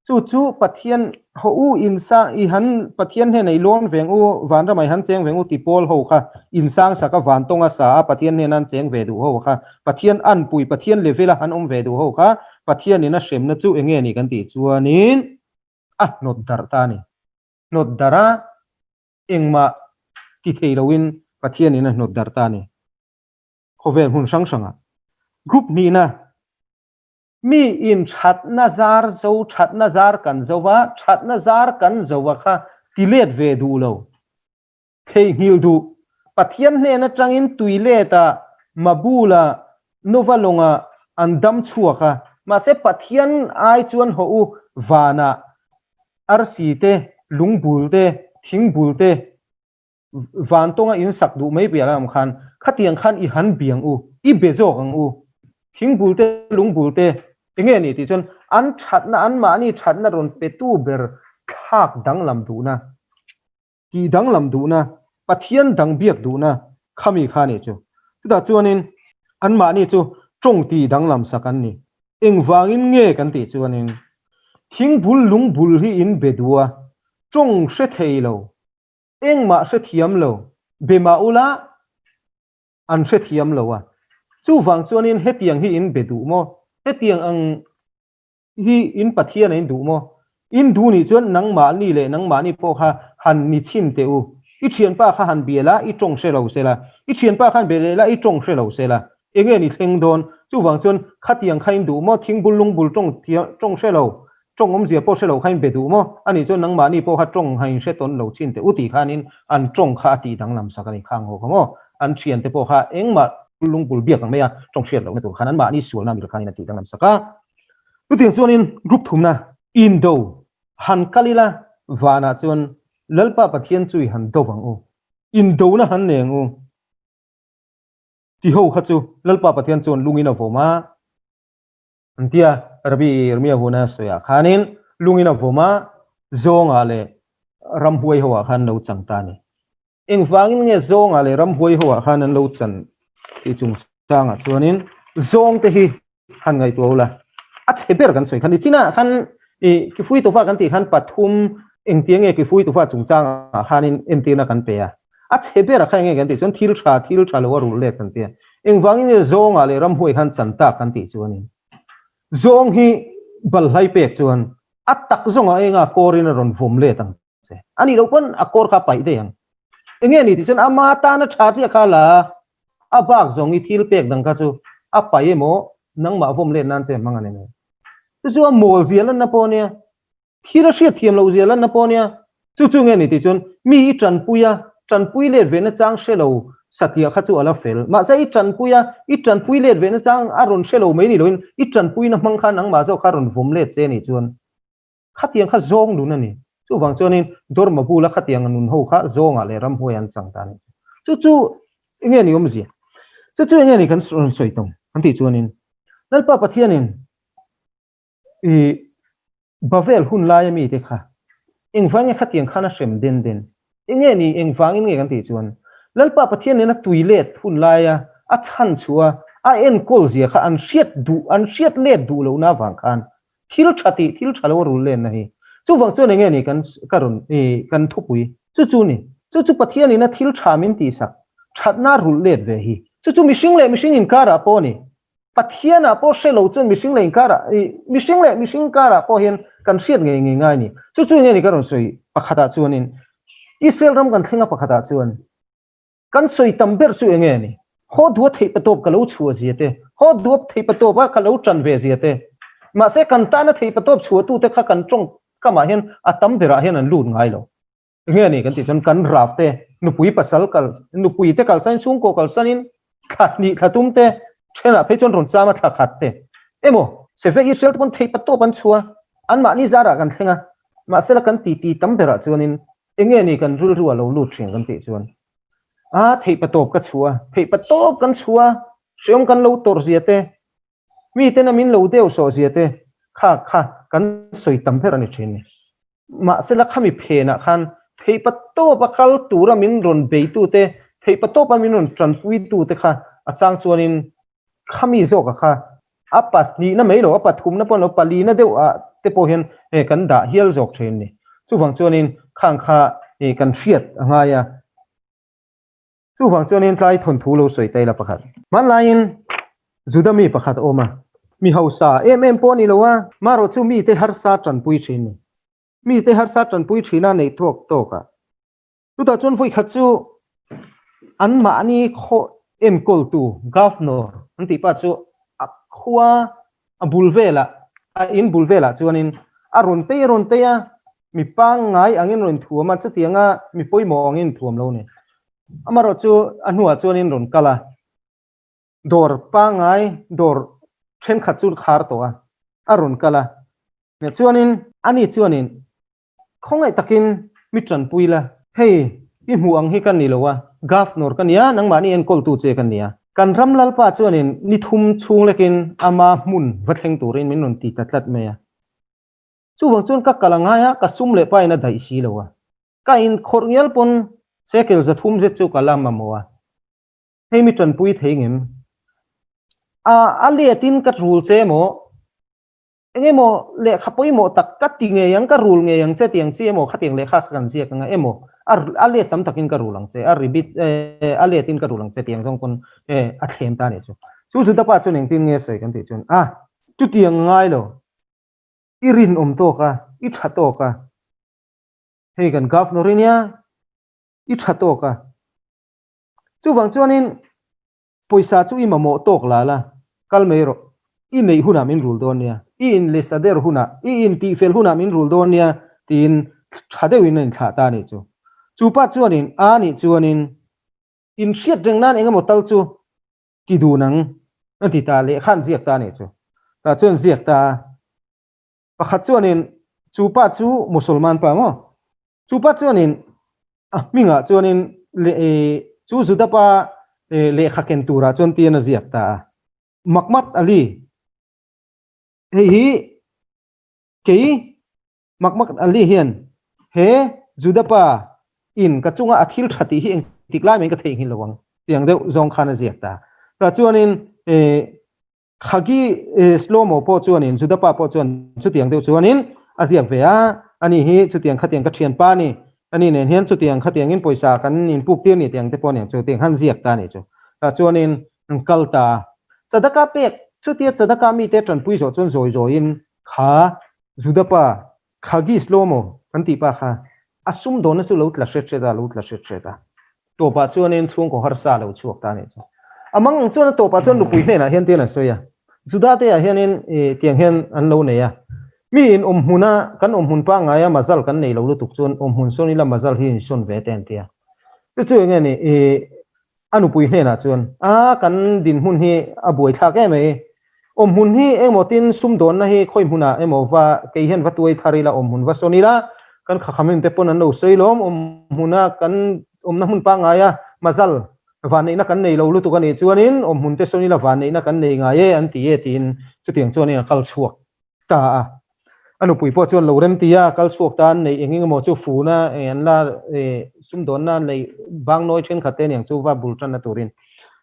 Chu chu Pathian haw u insang i han Pathian hnena i lawn veng u, vanramah i han cheng veng u ti pawl ho kha insang sak a, vantawnga sa a Pathian hnena an cheng ve duh ho kha, Pathian anpui, Pathian level a han awm ve duh ho kha Pathianin a hremna chu enge ni kan tih chuanin a hnawt darh ta a ni. Hnawt darh a engmah ti thei loin Pathianin a hnawt darh ta a ni. Khawvel hmun hrang hrangah group hnihna mi in thatna zar zo thatna zar kan zo va, thatna zar kan zo a kha ti let ve duh lo, theihnghilh duh. Pathian hnen atangin tui let ah Mabula Nova lawngah an dam chhuak a, mahse Pathian ai chuan haw u vanah arsi te, lungbul te, thingbul te, Vantawnga in sak duh mai piah lam khan khatiang khan i han bi ang u, i be zawk ang u. Thingbul te, lungbul te enge ni tih chuan an thatna, anmahni thatna rawn petu ber thlak danglam duhna, tih danglam duhna, Pathian dang biak duhna khami kha nih chu. Chutah chuanin anmahni chu tawng tih danglam sak an ni. Engvangin nge kan tih chuanin thingbul lungbul hi in be duh a, tawng hre thei lo, Engmah hrethiam lo, be mah ula an hrethiam lo a. Chuvang chuanin hetiang hi in be duh maw? Hetiang ang hi in Pathian a in duh maw? In duh nih chuan nangmahni leh nangmahni pawh kha han ni chhin teh u. I thianpa kha han bia la, i tawng hre lo se la. I thianpa khan be leh la, i tawng hre lo se la. Enge ni thleng dawn? Chuvang chuan khatiang kha in duh maw? Thingbul lungbul tawng tawng hre lo, tawng awmzia pawh hre lo kha in be duh maw? Anih chuan nangmahni pawh kha tawng ha in hre tawn lo chin teh u tih khanin an tawng kha a tih danglam sak a ni. Khang ho kha maw? An thiante pawh kha engmah lungbul biak ang mai a tawng hriat lohna tur khan anmahni sualna mil khanin a tih danglam sak a. Chutiang chuanin group thumna indo han kal ila vanah chuan Lalpa Pathian chu i han do vang u, indona han nei ang u. Ti ho kha chu Lalpa Pathian chuan lungin a vawm a, an ti a, Rabbi Irmia huna sawiah khanin lungin a vawm a, zawngah leh ramhuai hoah khan an lo chang ta a ni. Engvangin nge zawngah leh ramhuai hoah khan an lo chan tih chungchangah chuanin zawngte hi han ngaihtuah ula, a chhe ber kan sawi khan nichinah khan i Kifui Tufa kan tih khan pathum engtia nge Kifui Tufa chungchangah khanin entirna kan pe a, a chhe ber a kha enge kan tih chuan thil tha thil tha lo a rulh let kan ti a. Engvangin nge zawngah leh ramhuai khan chan tak kan tih chuanin zawng hi balhlai pek chuan a tak zawngah enga kawrin a rawn vawm let ang che. A nih loh pawn a kawr kha a paih daih ang. Enge a nih tih chuan ama tana tha chiah kha la a bak zawng i thil pek dang kha chu a paih emaw nangmah vawm let nan che hmang a ni mai. Chu chu a mawl zia lanna pawh ania. Thil a hriat thiam loh zia lanna pawh ania. Chu chu nge ni tih chuan mi i tanpui a, tanpui let ve nachang hre lo satliah kha chu a la fel. Mahse i tanpui a, i tanpui let ve nachang a rawn hre lo mai ni loin i tanpuina hmang kha nangmah zawk kha a rawn vawm let che a nih chuan khatiang kha zawng nun a ni. Chuvang chuanin Dorma bula khatiang nun ho kha zawngah leh ramhuai an chang ta a ni. Chu chu enge ni awmzia? Chu chu enge ni kan rawn sawi tawng an tih chuanin Lalpa Pathianin I Bavel hun laia mite kha engvang nge khatiang khan a hrem den den? Enge ni engvangin nge kan tih chuan Lalpa Pathian nena tui let hun laia a chhan chhuah a enkawl zia kha an hriat duh an hriat let duh lohna avang khan thil tha tih thil tha lo a rul lenna hi chuvang chuan enge ni kan ka rawn i kan thupui chu chu ni chu chu Pathian ina thil tha min tihsak thatna rulh let ve hi chu chu mihring leh mihring inkarah pawh a ni. Pathianah pawh hre lo chuan mihring leh inkarah ih mihring leh mihring karah pawh hian kan hriat ngei ngei ngai a ni. Chu chu enge ni ka rawn sawi pakhatah chuanin Israel ram kan thleng a pakhatah chuan kan sawi tam ber chu enge ni? Haw duha theih patawp ka lo chhuah zia te, haw duha theih patawp a ka lo tan ve zia te, mahse kan tana theih patawp chhuahtute kha kan tawngkamah hian a tam berah hian an lut ngai lo. Nge ni kan tih chuan kan raf te nupui pasal kal nupui te kalsain chhungkaw kalsanin thla hnih thla tum te thenah phei chuan rawn cham a thla khat te emaw Seve Israel te pawn theih patawp an chhuah anmahni zarah kan thleng a mahsela kan titi tam berah chuanin enge ni kan rilru a lo lut thin kan tih chuan a theih patawp ka chhuah a theih patawp kan chhuah a hreawm kan lo tawrh zia te miten a min lo deuh sawh zia te kha kha kan sawi tam ber a ni thin ni. Mahsela khami phenah khan theihpa tawpa kal tura min rawn beitute, theihpa tawpa min rawn tanpuitute kha a chang chuanin khami zawka kha a pahnihna mai lo, a pathumna pawh ni lo, palina deuh ah te pawh hian kan dah hial zawk thin a ni. Chuvang chuanin khang kha kan hriat a ngai a. Chuvang chuanin tlai thawnthu lo sawi ta ila pakhat. Hmanlaiin Juda mi pakhat a awm a, mi hausa em em pawh a ni lo a, marawh chu mite harsa tanpui thin ni. Mite harsa tanpui thin a neih tawk tawk a. Chutah chuan vawikhat chu anmahni khaw enkawltu Governor an tih pa chu a khua a bul velah a in bul velah chuanin a rawn tei a rawn tei a, mi pangngai angin rawn thuam a, chutianga mi pawimawh angin thuam lo ni. Amaherawh chu a hnuah chuanin rawn kal a, dawr pangngai dawr thenkhat chu khar tawh a, a rawn kal a, chuanin ani chuanin Khawngaih takin mi tanpui la. Hei, i hmuh ang hi ka ni lo a, Governor ka nia, nangmahni enkawltu che ka nia. Kan ram Lalpa chuanin ni thum chhung lekin ama hmun va thleng turin min rawn ti ta tlat mai a. Chuvang chuan ka kal a ngai a, ka sum leh pain a daih si lo a. Ka inkhawrh ngial pawn shekel 300 zet chu ka la mamawh a. Hei mi tanpui thei ngem? A, a letin ka rul che maw? Eng emaw lehkha pawimawh tak ka ti ngei ang, ka rul ngei ang che tiang chi emaw khatiang lehkha kha kan ziak anga emaw a a let tam takin ka rul ang che, a ribit eh a letin ka rul ang che tiang zawng pawn eh a thlem ta anih chu. Chu Juda pa chuan engtin nge sawi kan tih chuan a chutiang a ngai lo, i rinawm tawk a, i tha tawk a, hei kan governor i nia, i tha tawk a, chuvang chuanin Pawisa chu i mamawh tawk la la, kal mai rawh. I neih hunah min rul dawn nia, i inlesa der hunah, i intihfel hunah min rul dawn nia, tiin tha deuhin a inthlah ta a nih chu. Chu pa chuanin a nih chuanin inhriat reng nan eng emaw tal chu ti dun ang a ti ta, lehkha an ziak ta a nih chu. Tah chuan ziak ta a. Pakhat chuanin chu pa chu Musulman pa maw? Chu pa chuanin a hmingah chuanin chu Juda pa lehkha ken turah chuan tiin a ziak ta a. Makmat Ali, hei hi kei Makmat Ali hian he Juda pa in ka chunga a thil tha tih hi engtik lai mai ka theihnghilh lo ang tiang deuh zawng khan a ziak ta. Tah chuanin Khagi Shlomo pawh chuanin Juda pa pawh chuan chutiang deuh chuanin a ziak ve a, ani hi chutiang khatiang ka thianpa a ni, ani nen hian chutiang khatiangin pawisa kan inpuk tir ni tiang te pawh aniang chu tiang khan ziak ta a nih chu. Tah chuanin. An kal ta a. Tzedakah pek, chutia tzedakah mite tanpui zawh chuan zawi zawiin kha Juda pa Khagis lo maw kan tih pa kha a sumdawnna chu lo tla hret hret a, lo tla hret hret a. Tawpah chuanin chhungkaw harsa a lo chhuak ta a nih chu. A mang ang chuan a tawpah chuan nupui hnenah hian tian an sawi a, Juda te ah hianin tiang hian an lo nei a, mi in awm hmuna kan awm hmun pangngaia mazal kan nei lo lutuk chuan awm hmun sawn ila mazal hi insawn ve te an ti a. Chu chu enge ni a nupui hnenah chuan, A, kan dinhmun hi a buaithlak em mai. Awmhmun hi engmaw tin sumdawnna hi khawi hmunah emaw va kei hian va tuai thar ila, awmhmun va sawn ila, kan khakhamim te pawn an lo sawi lawm, awmhmuna kan awmna hmun pangngaia mazal vanneihna kan nei lo lutuk a nih chuanin awmhmun te sawn ila vanneihna kan nei ngai e an ti e tiin chutiang chuanin a kal chhuak ta a. A nupui pawh chuan lo rem ti a, kal chhuak ta an neih eng eng emaw chu funa an la sumdawnna an neih bangnawi thenkhat te aniang chu va bul tanna turin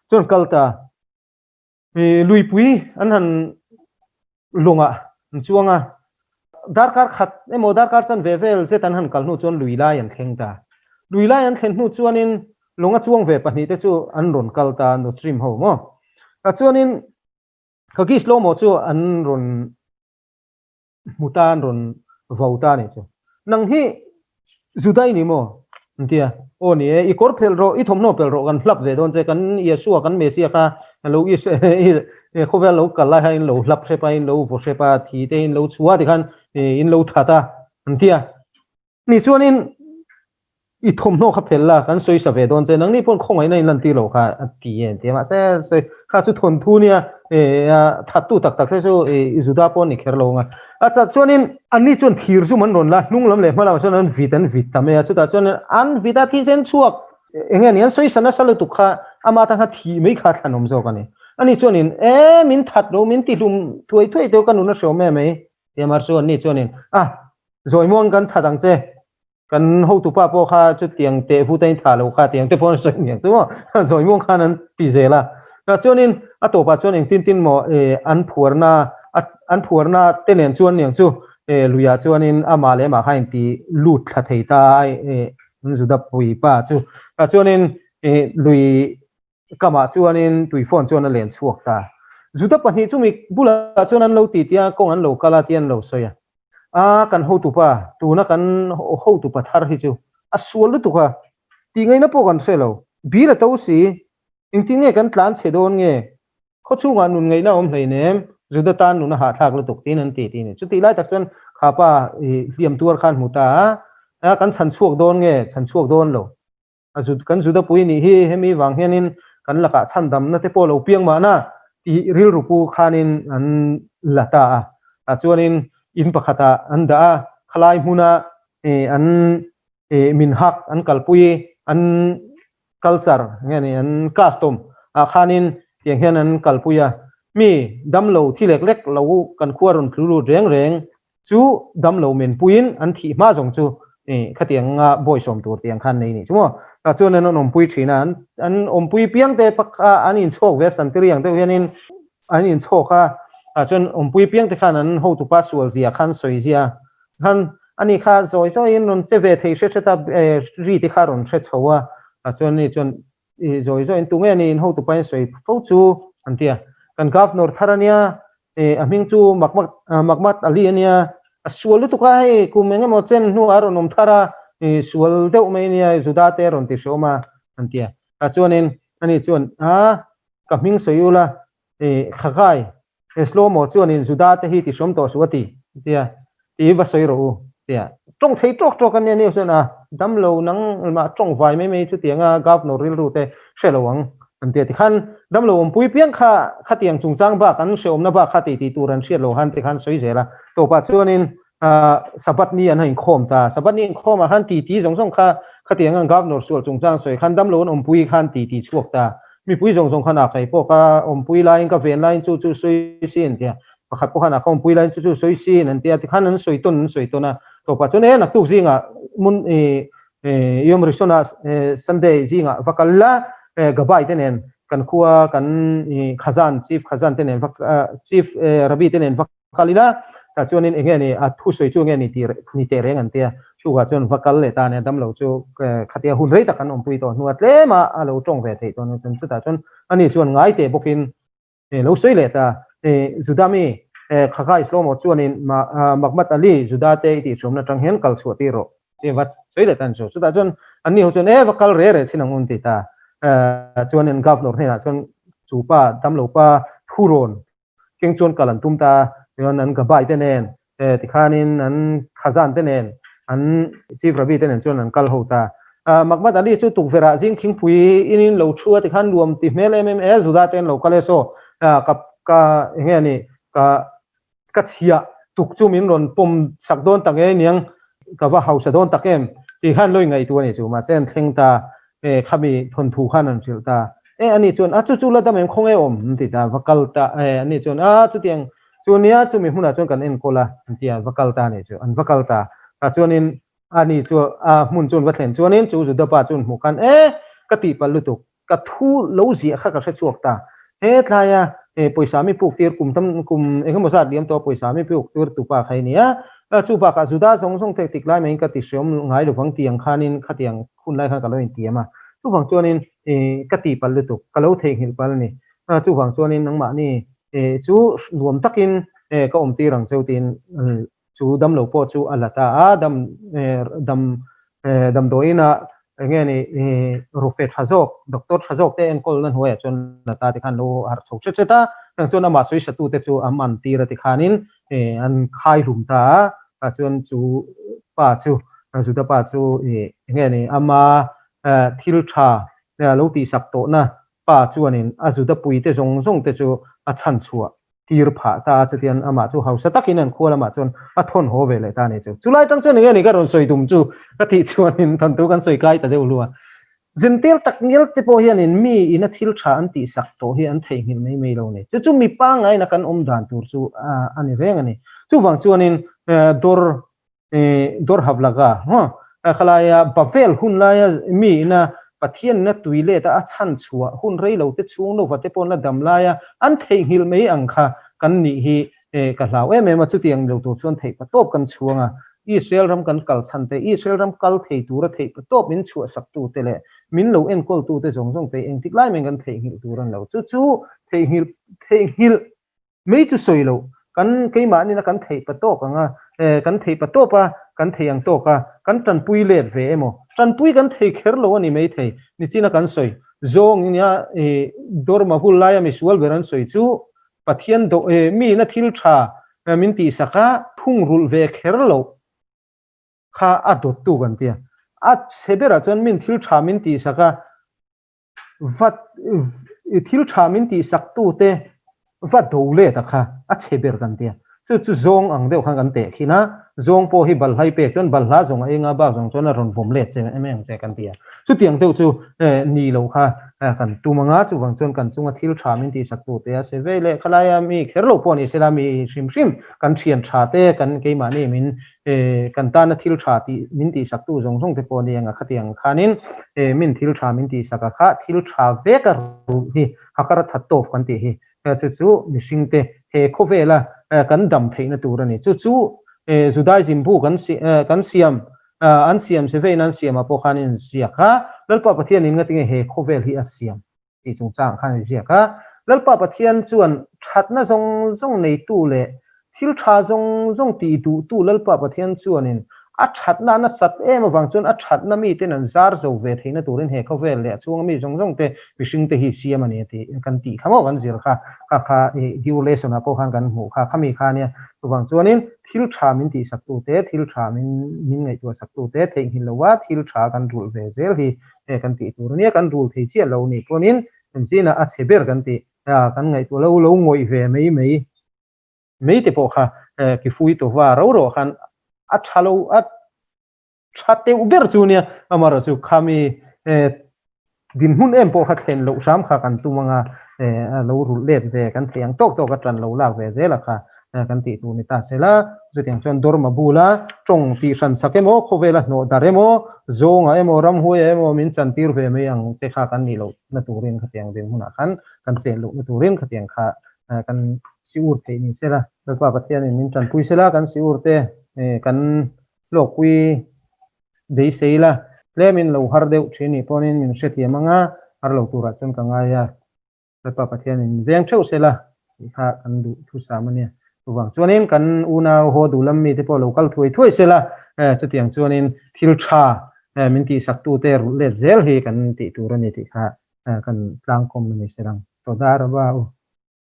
chuan kal ta. Luipui an han lawngah an chuang a, darkar khat emaw darkar chan ve vel zet an han kal hnu chuan lui lai an thleng ta. Lui lai an thlen hnu chuanin lawnga chuang ve pahnihte chu an rawn kal ta, Nutrim ho maw. Chuanin Khagis Lomo chu an rawn hmu ta, an rawn vo ta a nih chu. Nang hi Juda i ni maw? An ti a. Aw ni e, i kawr phelh rawh, i thawmhnaw phelh rawh, kan hlap ve dawn che, kan Yeshua, kan Messiah kha lo khawvel lo kal lai kha in lo hlap hrep a, in lo vaw hrep a, thi te in lo chhuah tikhan in lo that a, an ti a. Ni chuanin i thawmhnaw kha phel la, kan sawi sa ve dawn che, nangni pawn khawngaihna in lantir lo kha a ti e an ti a, mahse sawi kha chu thawnthu nia thattu tak tak te chu i Juda pawh an ni kher lo ang a. A chat chuanin anni chuan thir zum an rawn la, hnung lam leh hma lamah chuan an vit an vit ta mai a, chutah chuan an vit a thisen chhuak eng nge ni an sawi sa nasa lutuk kha ama tan kha thih mai kha thlanawm zawk a ni. Ani chuanin e min that lo min tihlum thuai thuai teu ka nun a hreawm em mai Tia mar chu anni chuanin, A, zawimuang kan that ang che, kan hotupa pawh kha chutiang teh vut a inthah lo kha tiang te pawh an sawi niang chu maw, zawimuang khan an ti zel a. Tah chuanin a tawpah chuan engtin tin maw an phuarna an phuarna te nen chuan niang chu luiah chuanin amah leh amah kha a inti lut thla thei ta a, an Juda puipa chu. Tah chuanin lui Kamah chuanin tui phone chuan a len chhuak ta. Juda pahnih chu mi bulah chuan an lo ti tia kawng an lo kal a tia an lo sawi a. A, kan hotupa, tuna kan hotupa thar hi chu a sual lutuk a, tih ngaihna pawh kan hre lo. Bil a to si, engtin nge kan tlan chhe dawn nge? Khaw chhungah nun ngaihna a awm hleinem, Juda tan nun a hahthlak lutuk tiin an ti ti a ni. Chutih lai tak chuan kha pa hliam tuar khan hmu ta a, a kan chhan chhuak dawn nge, chhan chhuak dawn lo. A zut kan Juda pui nih hi hemi vang hianin kan lakah chhandamna te pawh lo piang mahna tih rilru pu khanin an la ta a. Tah chuanin in pakhatah an dah a, khalai hmuna an min hak an kalpui an culture nge ni an custom ah khanin tiang hian an kalpui a. Mi damlo thi lek lek lo kan khua rawn tlu lut reng reng Chu damlo men puiin an thih hma zawng chu khatiang anga bawisawm tur tiang khan nei nih chu maw. Tah chuan an awmpui thin a, an awmpui piang te pakha an inchhawk ve a, Santiriang deuh hianin an inchhawk a, tah chuan awmpui piang te khan an hotupa sual zia khan sawi zia khan ani kha zawi zawiin rawn che ve thei hre hret a, ri te kha rawn hre chho a, tah chuan ani chuan zawi zawiin tunge ani in hotupa in sawi fo chu an ti a, kan governor thar ania A hming chu Makmat Ali a nia, a sual lutuk a hei kum eng emaw chen hnuah a rawn awm thar a, sual deuh mai a nia, Juda te a rawn ti hreawm a an ti a. Tah chuanin ani chuan, A, ka hming sawi ula, Khagai, Shlomo chuanin Juda te hi ti hreawm tawh suh a ti, a ti a. Ti va sawi rawh u tia tawng thei tawk tawk a nia ni chuan a damlo nang mah tawng vai mai mai chutianga governor rilru te hre lo ang an tia tikhan damlo awmpui piang kha khatiang chungchang bak an hreawmna bak kha tih tih tur an hriat lo han tikhan sawi zel a tawpah chuanin Sabbath ni an han inkhawm ta Sabbath ni inkhawmah khan ti ti zawng zawng kha khatianga governor sual chungchang sawi khan damlo an awmpui khan ti ti chhuak ta mipui zawng zawng khan a kei pawh ka awmpui laiin ka ven laiin chu chu sawi sin tia Pakhat pawh khan a ka awmpui laiin chu chu sawi sin an ti a, tikhan an sawi tawn an sawi tawn a, tawpah chuan e naktuk zingah mun i Yom Rishon ah Sunday zingah va kal la Gabai te nen kan khua kan i Khazan Chief Khazan te nen va Chief Rabbi te nen va kal ila tah chuanin eng nge ni a thu sawi chu eng nge ni tih ni teh reng an ti a. Chukah chuan va kal leh ta a nia, damlo chu khatia hun rei tak an awmpui tawh hnua tlem a a lo tawng ve theih tawh nia chuan chutah chuan ani chuan ngai teh bawkin lo sawi leh ta. Juda mi Khagai Shlomo chuanin Makhmat Ali Juda te i tihhriawmna atang hian kal chhuah tir rawh tih va sawi leh ta a ni chu. Chutah chuan anni ho chuan e va kal re re chin ang un ti ta. Chuanin Governor hnenah chuan chu pa damlo pa thurawn Keng chuan kal an tum ta a, chuan an Gabai te nen, tikhanin an Khazan te nen, an Chief Rabbi te nen chuan an kal ho ta. Makhmat Ali chu tukverh ah zing thingpui in in lo thu a, tikhan nuam ti hmel em em e, Juda te an lo kal e saw, ka ka enge a nih, ka ka chhiah tuk chu min rawn pawm sak dawn tak e niang, ka va hausa dawn tak em tih khan lo ingaihtuah a nih chu, mahse an thleng ta e khami thawnthu khan an hrilh ta e ani chuan a chu chu la dam em khawnge awm an ti ta va kal ta e ani chuan a chutiang chu nia chumi hmunah chuan kan enkawl a an ti a va kal ta a nih chu an va kal ta tah chuanin ani chu a hmun chu an va thlen chuanin chu Juda pa chu an hmuh khan e ka tihpalh lutuk Ka thu lo ziah kha ka hre chhuak ta. He tlaia pawisa mi puk tir kum tam kum eng emaw zat liam tawh pawisa mi puk tir tupa kha i ni a. Chu bakah Juda zawng zawng te tik lai maiin ka ti hreawm ngai lovang tiang khanin khatiang hun lai khan ka lo intiam a. Chuvang chuanin ka ti palh lutuk, ka lo theihnghilh palh a ni. Chuvang chuanin nangmahni chu nuam takin ka awm tir ang cheu tiin Chu damlo pawh chu a la ta a, dam dam damdawiin ah eng nge ni rufe tha zawk, doctor tha zawk te enkawlna hnuaiah chuan la ta tikhan lo harh chho hret hret a, chutiang chuan amah sawisatu te chu a man tir a tikhanin an khai hlum ta a, tah chuan chu pa chu Juda pa chu eng nge ni ama thil tha lo tihsak tawhna pa chuanin a Juda puite zawng zawng te chu a chhanchhuah tir phah ta a, chutiang amah chu hausa takin an khua lamah chuan a thawn haw ve leh ta a ni chu. Chulai tang chuan enge ni ka rawn sawi tum chu ka tih chuanin thawnthu kan sawi kai ta deuh lu a. Zintir tak ngial te pawh hianin mi ina thil tha an tih sak tawh hi an theihnghilh mai mai lo ni. Chu chu mi pangngaina kan awm dan tur chu a ni reng a ni. Chuvang chuanin dawr Dawr Havlaga maw khalaia Bavel hun laia mi ina Pathian ina tui let a a chhan chhuah hun rei lo te chhung lova te pawh la dam laia an theihnghilh mai ang kha kan nih hi ka hlau em em a, chutiang lo tur chuan theih patawp kan chhuang a, Israel ram kan kal chhan te, Israel ram kal thei tura theih patawp min chhuahsak tu te leh min lo enkawl tu te zawng zawng te engtik lai mai kan theihnghilh tur an lo chu chu theihnghilh theihnghilh Mei chu sawi loh, kan keimahnin a kan theih pa tawk ang a, kan theih pa tawp a, kan thei ang tawk a, kan tanpui let ve emaw, tanpui kan thei kher lo a ni maithei, nichina kan sawi zawng nia i Dorma hul laia misual ber an sawi chu Pathian do miin a thil tha min tihsak a, thungrulh ve kher loh kha a dawttu kan ti a, a chhe berah chuan min thil tha min tihsak a, Va thil tha min tihsak tute va do let a kha a chhe ber kan tia. Chu chu zawng ang deuh khan kan teh khin a, zawng pawh hi balhlai pek chuan balhla zawng a enga bak zawng chuan a rawn vawm let che em em che kan tia. Chutiang deuh chu ni lo kha kan tum anga chuvang chuan kan chunga thil tha min tihsak tute a se vei leh khalaia mi kher lo pawh ni sela mi hrim hrim kan thian tha te kan keimahni min Kan tana thil tha tih min tihsaktu zawng zawng te pawh a ni ang a, khatiang khanin min thil tha min tihsak a kha thil tha vek a rulh hi hakara that tawp kan tih hi chu chu mihring te he khawvela kan dam theihna tur a ni. Chu chu Judaism bu kan kan siam an siam se vein an siamah pawh khan in ziak a, Lalpa Pathianin ngatinge he khawvel hi a siam? tih chungchang khan an ziak a. Lalpa Pathian chuan thatna zawng zawng neitu leh thil tha zawng zawng tih duhtu Lalpa Pathian chuanin a thatna a nasat em avang chuan a thatna miten an zar zo ve theihna turin he khawvel leh a chhunga mi zawng zawng te mihring te hi siam a ni a ti kan tih kha maw kan zir kha kha kha i due lesson ah pawh khan kan hmuh kha khami kha nia chuvang chuanin thil tha min tihsak tute thil tha min min ngaihtuah sak tute theihnghilh loha thil tha kan rulh ve zel hi He kan tih tur ania, kan rul thei chiah lo nih pawhin kan chinah a chhe ber kan tih a, kan ngaihtuah lo lo ngawih ve mai mai mai te pawh kha kifui tawva ro ro khan a tha lo a tha teuh ber chu nia, amaherawh chu khami dinhmun em pawh kha thlen loh hram kha kan tum anga a lo rulh let ve kan thei ang tawk tawk a tan lo lak ve zel a kha kan tih tur ni ta se la, chutiang chuan Dorma bula tawng tih hran sak emaw, khawvela hnawh darh emaw, zawnga emaw, ramhuaia emaw min chantir ve mai ang te kha kan nih lohna turin khatiang dinhmunah khan kan chen lohna turin khatiang kha kan siur theih ni se la. Lalpa Pathianin min tanpui se la, kan siur te kan hlawkpui. beisei la, tlemin lo har deuh thin nih pawhin min hrethiam anga har lo turah chuan ka ngai a. Lalpa Pathianin min veng theuh se la tih kha kan duh thusam a nia. Chuvang chuanin kan unau haw duh lam mite pawh lo kal thuai thuai se la, chutiang chuanin thil tha min tihsaktute rulh let zel hi kan tih tur a ni tih kha kan tlangkawm a ni se lang. Tawdar a ba u.